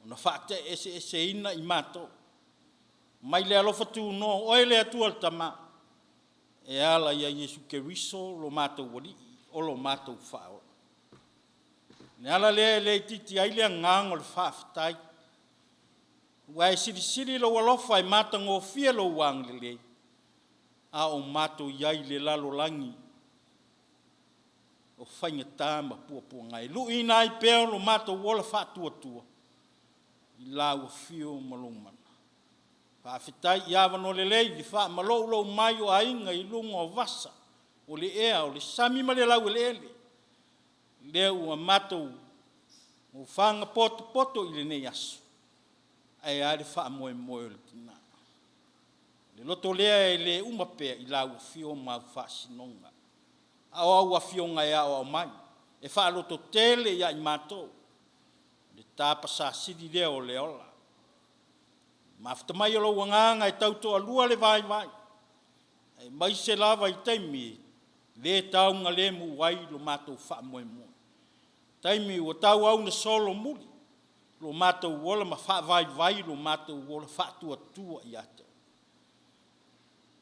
ona faate'eseeseina i matou mai le alofa tunoa o Oe le Atua le Tama e ala ia Iesu Keriso lo matou Alii o lo matou Faaola. O le ala lea e le itiiti ai le agaga o le faafetai, aua e silisili lou alofa e matagofie lou agalelei a o matou i ai i le lalolagi o faigata ma puapuaga, e luiina ai pea lo matou ola faatuatua i lau afio ma lou mana. Faafetai i avanoa lelei i le faamaloulou mai o aiga i luga o vasa, o le ea, o le sami ma le laueleele, lea ua matou ofaga potopoto i lenei aso, ae a le faamoemoe o le tina? O le loto lea e le uma pea i lau afio ma au faasinoga, a o au afioga e aoao mai, e faalototele ia i matou, o le tapasa sili lea o le ola. Mafuta mai o lou agaga e tautoalua le vaivai, aemaise lava i taimi e le taugalemu ai lo matou faamoemoe, taimi ua tauau ina solomuli lo matou ola ma faavaivai lo matou ola faatuatua ia te Oe.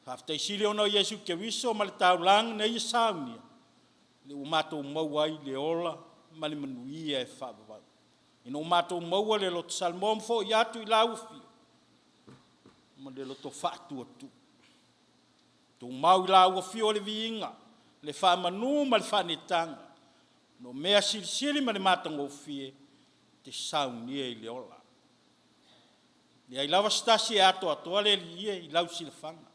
Faafetai sili ona o Iesu Keriso ma le taulaga na Ia saunia. Ua matou maua ai le ola ma le manuia e faavavau. Ina ua matou maua le loto Samoa ma fo'i atu i lau Afio ma le loto faatuatua. Tumau i lau Afio le viiga, le faamanu ma le faaneetaga, o mea silisili ma le matagofie e te saunia i le ola. E leai lava se tasi e atoatoa le Alii e i lau silafaga,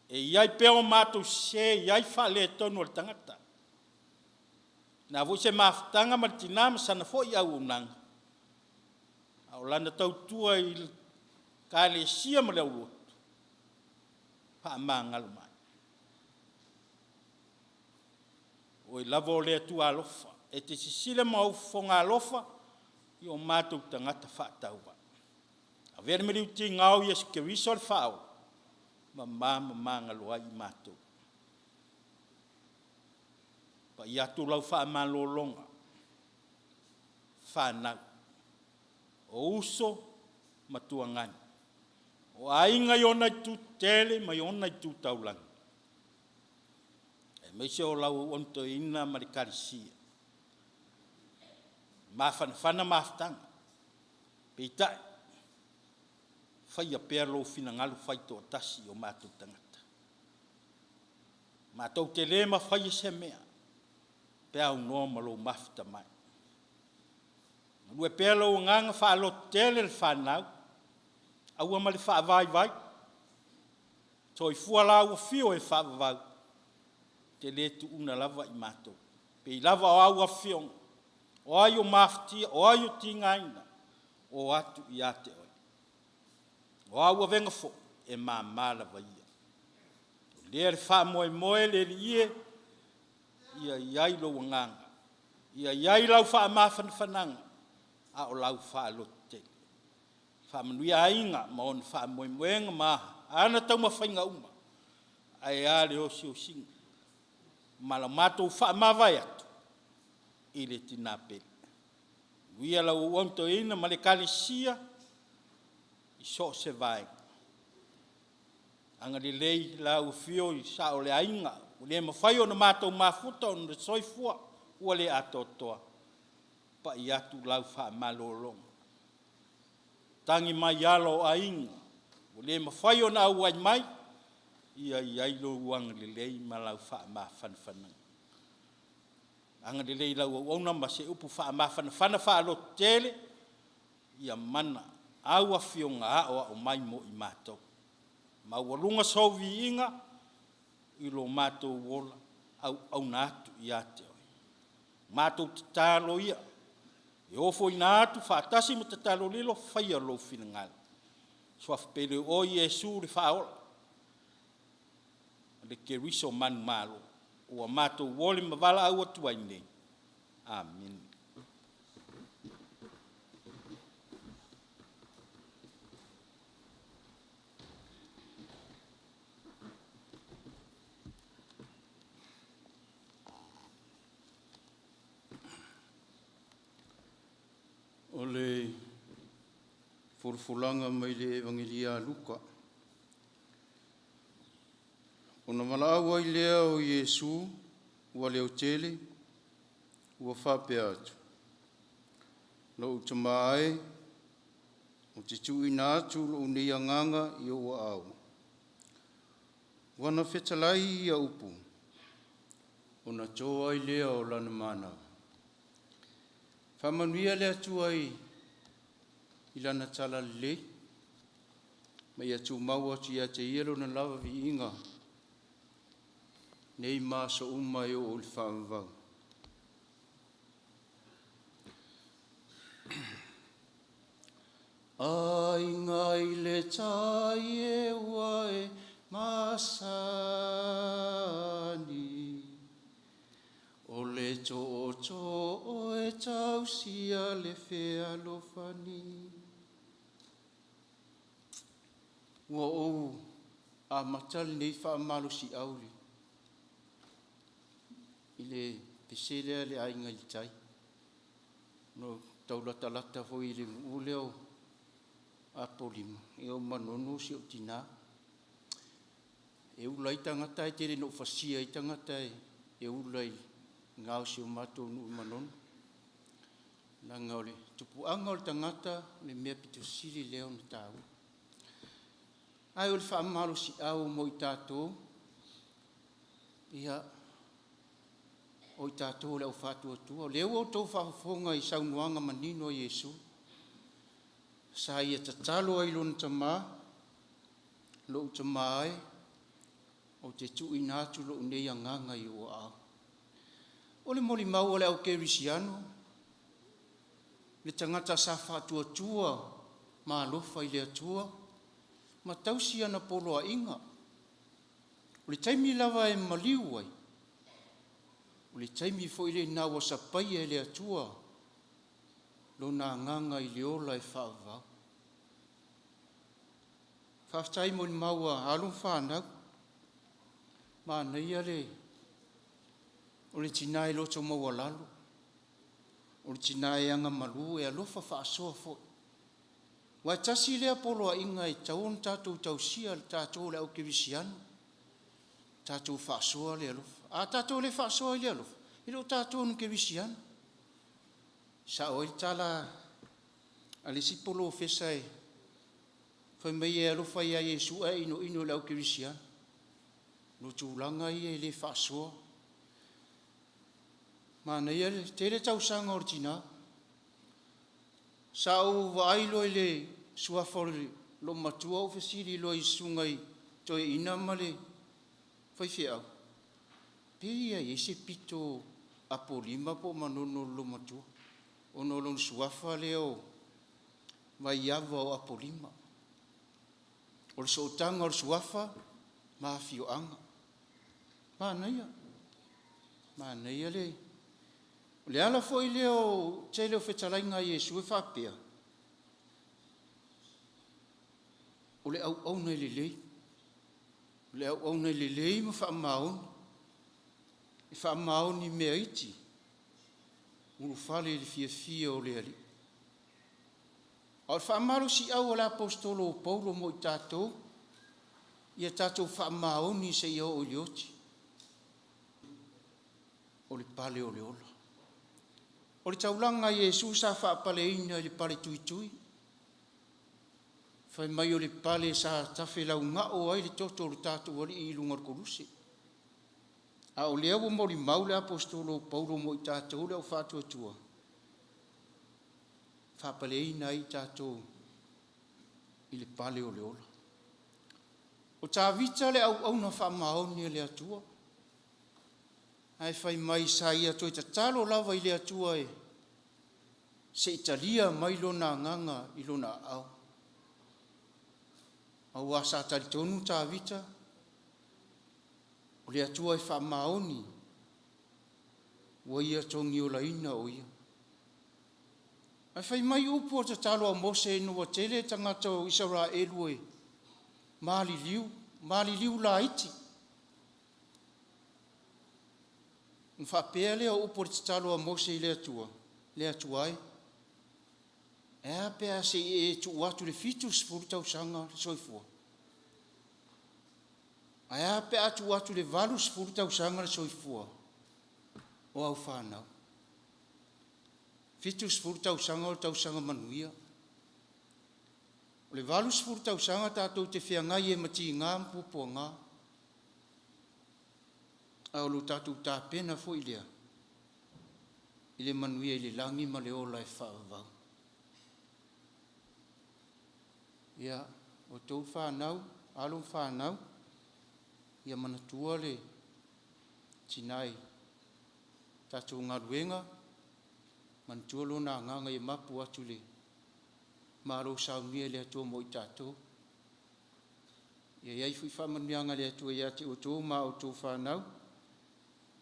e i ai pea o matou sese, e i ai faaletonu o le tagata. O le a foi se mafutaga ma le tina ma sana foi auaunaga, a o lana tautua i le Ekalesia ma le aulotu, faamagalo mai. O Oe lava o le Atua alofa, e te sisila ma ou fofoga alofa i o matou tagata faatauvaa. Avea le maliu tigao i Iesu Keriso o le Faaola, mama ma magalo ai i matou. Pai atu lau faamalologa, fanau, o uso ma tuagani, o aiga i ona itu tetele ma ona itu taulagi, aemaise o lau Auauna Toeaina ma le Ekalesia. Mafanafana mafutaga, peitai, faia pea lou finagalo faitoatasi i o matou tagata. Matou te le mafaia se mea pe a aunoa ma lou mafuta mai. Galue pea lou agaga faalototele le fanau, aua ma le faavaivai, soifua lau afio e faavavau, e te le tuua lava i matou. Pei lava o au afioga, o ai o mafatia, o ai o tigaina, o atu ia te oe. O au avega foi, e mama lava ia. O lea le faamoemoe le Alii e, ia i ai lou agaga, ia i ai lau faamafanafanaga, a o lau faalototele. Faamanuia aiga ma ona faamoemoega ma ana taumafaiga uma, ae a le osiosiga ma la matou faamavae atu i le tina pele. Manuia lau auauna toeaina ma le Ekalesia i so o se vaega. Agalelei lau Afio i le Sao o le Aiga, ua le mafai ona matou mafuta ona o le soifua ua le atoatoa, pai atu lau faamalologa, tagi mai alo o aiga ua le mafai ona auai mai, ia i ai lou agalelei ma lau faamafanafanaga. Agalelei i lau auauna ma se upu faamafanafana faalototele, ia mana au afioga aoao mai mo i matou. Maualuga sou viiga i lo matou ola auauna atu ia te Oe. Matou tatalo ia, e ofoina atu faatasi ma tatalo lilo, faia Lou finagalo. Suafa pele o Oe Iesu le Faaola le Keriso manumalo ua matou oli ma valaau atu ai nei. Amene. O le folafolaga mai le Evagelia a Luka. Ona valaau ai lea o Iesu ua leotele, ua faapea atu, Lou Tama e, ou te tuuina atu lou nei agaga i ou aao. Ua na fetalai ia upu, ona to ai lea o lana manava. Faamanuia le Atua i Lana talalelei ma ia tumau atu ia te Ia Lona lava viiga nei ma aso uma e oo i le faavavau. Aiga i le tai e ua e masani, o le tootoo e tausia le fealofani. Ua ou amata lenei faamalosiau i le pese lea a le Aiga i le Tai. Na ou tau latalata foi i le nuu lea o Apolima, ia o Manono si ou tina. E ula ai tagata ae tele ina ou fasia ai tagata e ula i Gao si o matou nuu i Manono. Leaga o le tupuaga o le tagata o le mea pito sili lea ona taua. Ae o le faamalosiau mo i tatou, ia, o i tatou o le au faatuatua. O lea ua outou faafofoga i saunoaga manino a Iesu, sa ia tatalo ai i lona Tama, Lou Tama e, ou te tuuina atu lou nei agaga i ou aao. O le molimau a le au kerisiano, le tagata sa faatuatua ma alofa i le Atua ma tausi ana poloaiga. O le taimi lava e maliu ai, o le taimi foi lena ua sapaia e le Atua lona agaga i le ola e faavavau. Faafetai molimau a alo ma fanau, manaia le, o le tina e loto maualalo, o le tina e agamalu e alofa faasoa foi. Aua e tasi lea poloaiga e tatau ona tatou tausia e tatou o le au kerisiano, tatou faasoa le alofa. A tatou le faasoa i le alofa, e le o tatou ni kerisiano. E sao ai le tala a le isi polofesa fai mai e alofa ia Iesu ae inoino i le au kerisiano. O tulaga ia e le faasoa. Manaia le tele tausaga o le tina. Sa ou vaai loa i le suafa o le loomatua ou fesili loa i le susuga i le toeaina ma le faifeau, pei e i ai se pito Apolima po o Manono o le loomatua, ona o lona suafa lea o Vaiava o Apolima. O le sootaga o le suafa ma afioaga. Manaia, manaia le… O le ala foi lea o le tele o fetalaiga a Iesu e faapea, o le auauna e lelei, o le auauna e lelei ma faamaoni, e faamaoni i mea iti, ulufale i le fiafia o le Alii. A o le faamalosiau a le Aposetolo o Paulo mo i tatou, ia tatou faamaoni seia oo i le oti. O le pale o le ola. O le taulaga a Iesu sa faapaleina i le pale tuitui, fai mai o le pale sa tafelauga`o ai le toto o le tatou Alii i luga o le Koluse. A o lea ua molimau le Aposetolo o Paulo mo i tatou le au faatuatua, e faapaleina ai i tatou i le pale o le ola. O Tavita le auauna faamaoni a le Atua, ae fai mai sa ia toe tatalo lava i le Atua e se i talia mai lona agaga i lona aao, aua sa talitonu Tavita o le Atua e faamaoni ua ia togiolaina o ia. Ae fai mai upu o le tatalo a Mose ina ua tele tagata o Isaraelu e maliliu, maliliu laiti. Ona faapea lea o upu o le tatalo a Mose i le Atua, Le Atua e, e a pe a se i e tuu atu i le 70 tausaga le soifua? Ae a pe a tuu atu i le 80 tausaga le soifua o au fanau? 70 tausaga o le tausaga manuia. O le 80 tausaga tatou te feagai ai ma tiga ma puapuaga, a o lo tatou tapena foi lea i le manuia i le lagi ma le ola e faavavau. Ia, outou fanau, alo ma fanau, ia manatua le tina i le tatou galuega, manatua lona agaga ia mapu atu i le Malo saunia e le Atua mo i tatou. Ia i ai foi faamanuiaga a le Atua ia te outou ma a outou fanau.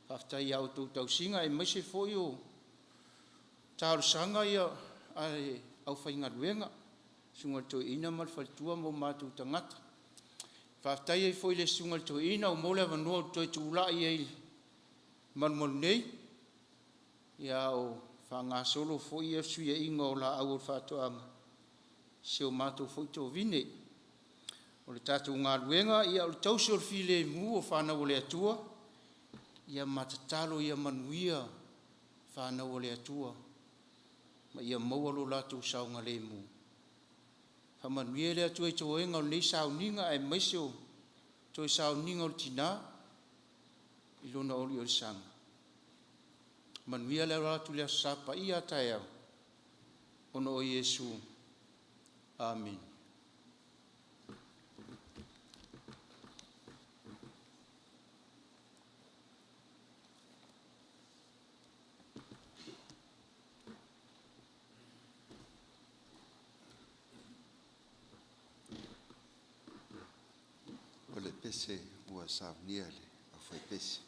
Faafetai i a outou tausiga aemaise foi o talosaga a le aufaigaluega, susuga i le toeaina ma le faletua ma o matou tagata. Faafetai ai foi i le susuga i le toeaina ua maua le avanoa ou te toe tulai ai i malumalu nei, a o faagasolo foi le fesuiaiga o laau o le faatoaga i si o matou foi tovine. O le tatou galuega, ia o le tausi o le filemu o fanau a le Atua. Ia ma tatalo ia manuia fanau a le Atua ma ia maua lo latou saogalemu. Faamanuia le Atua i toega o lenei sauniga aemaise o toe sauniga o le tina i lona oliolisaga. Manuia le alo atu i le Aso Sa. Paia a taeao, ona o Iesu. Amene. O le pese ua saunia e le aufaipese.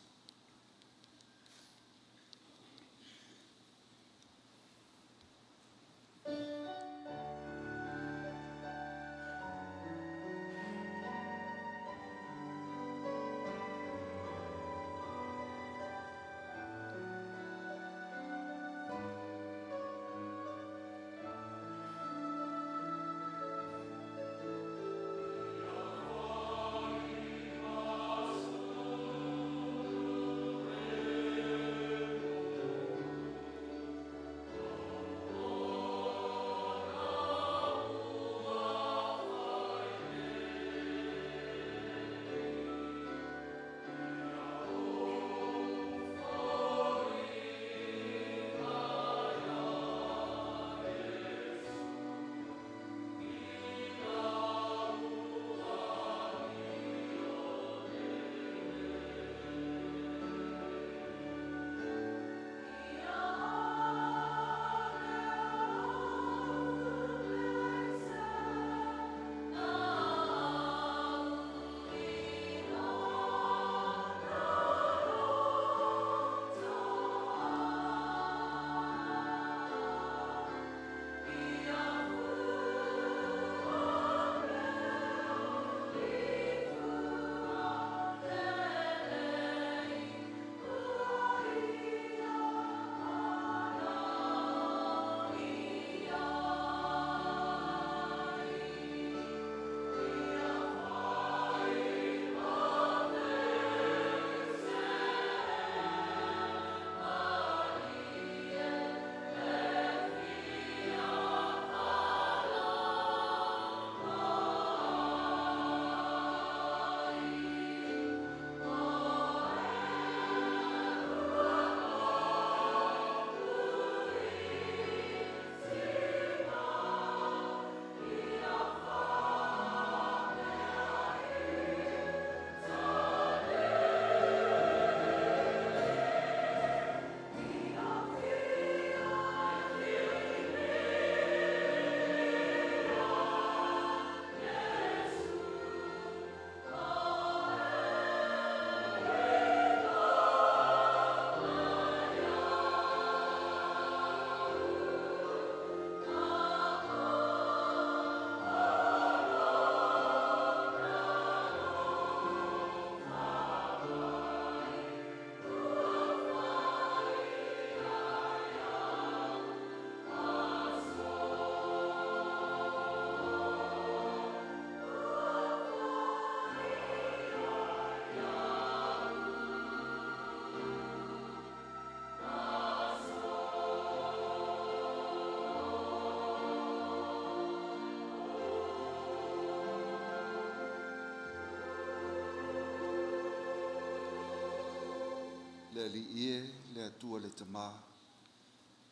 Le Alii e, le Atua le Tama,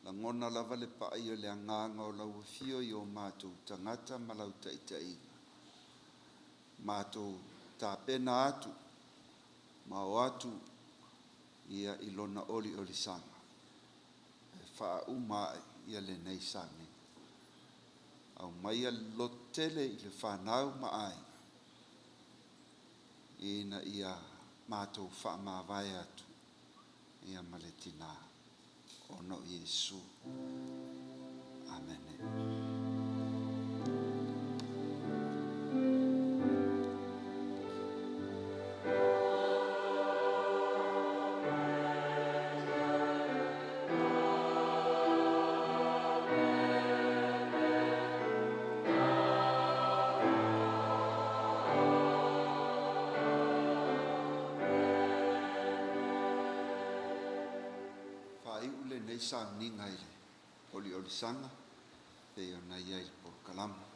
lagona lava le pa'i o le agaga o lau afio i o matou tagata ma lau taitaiga. Matou tapena atu ma o atu ia i lona oliolisaga e faauma ai ia lenei sauniga. Aumaia le lototele i le fanau ma aiga ina ia matou faamavae atu ia ma le Tina ona o Iesu. Amene. faaiu lenei sauniga i le oliolisaga pei ona i ai i le polokalame.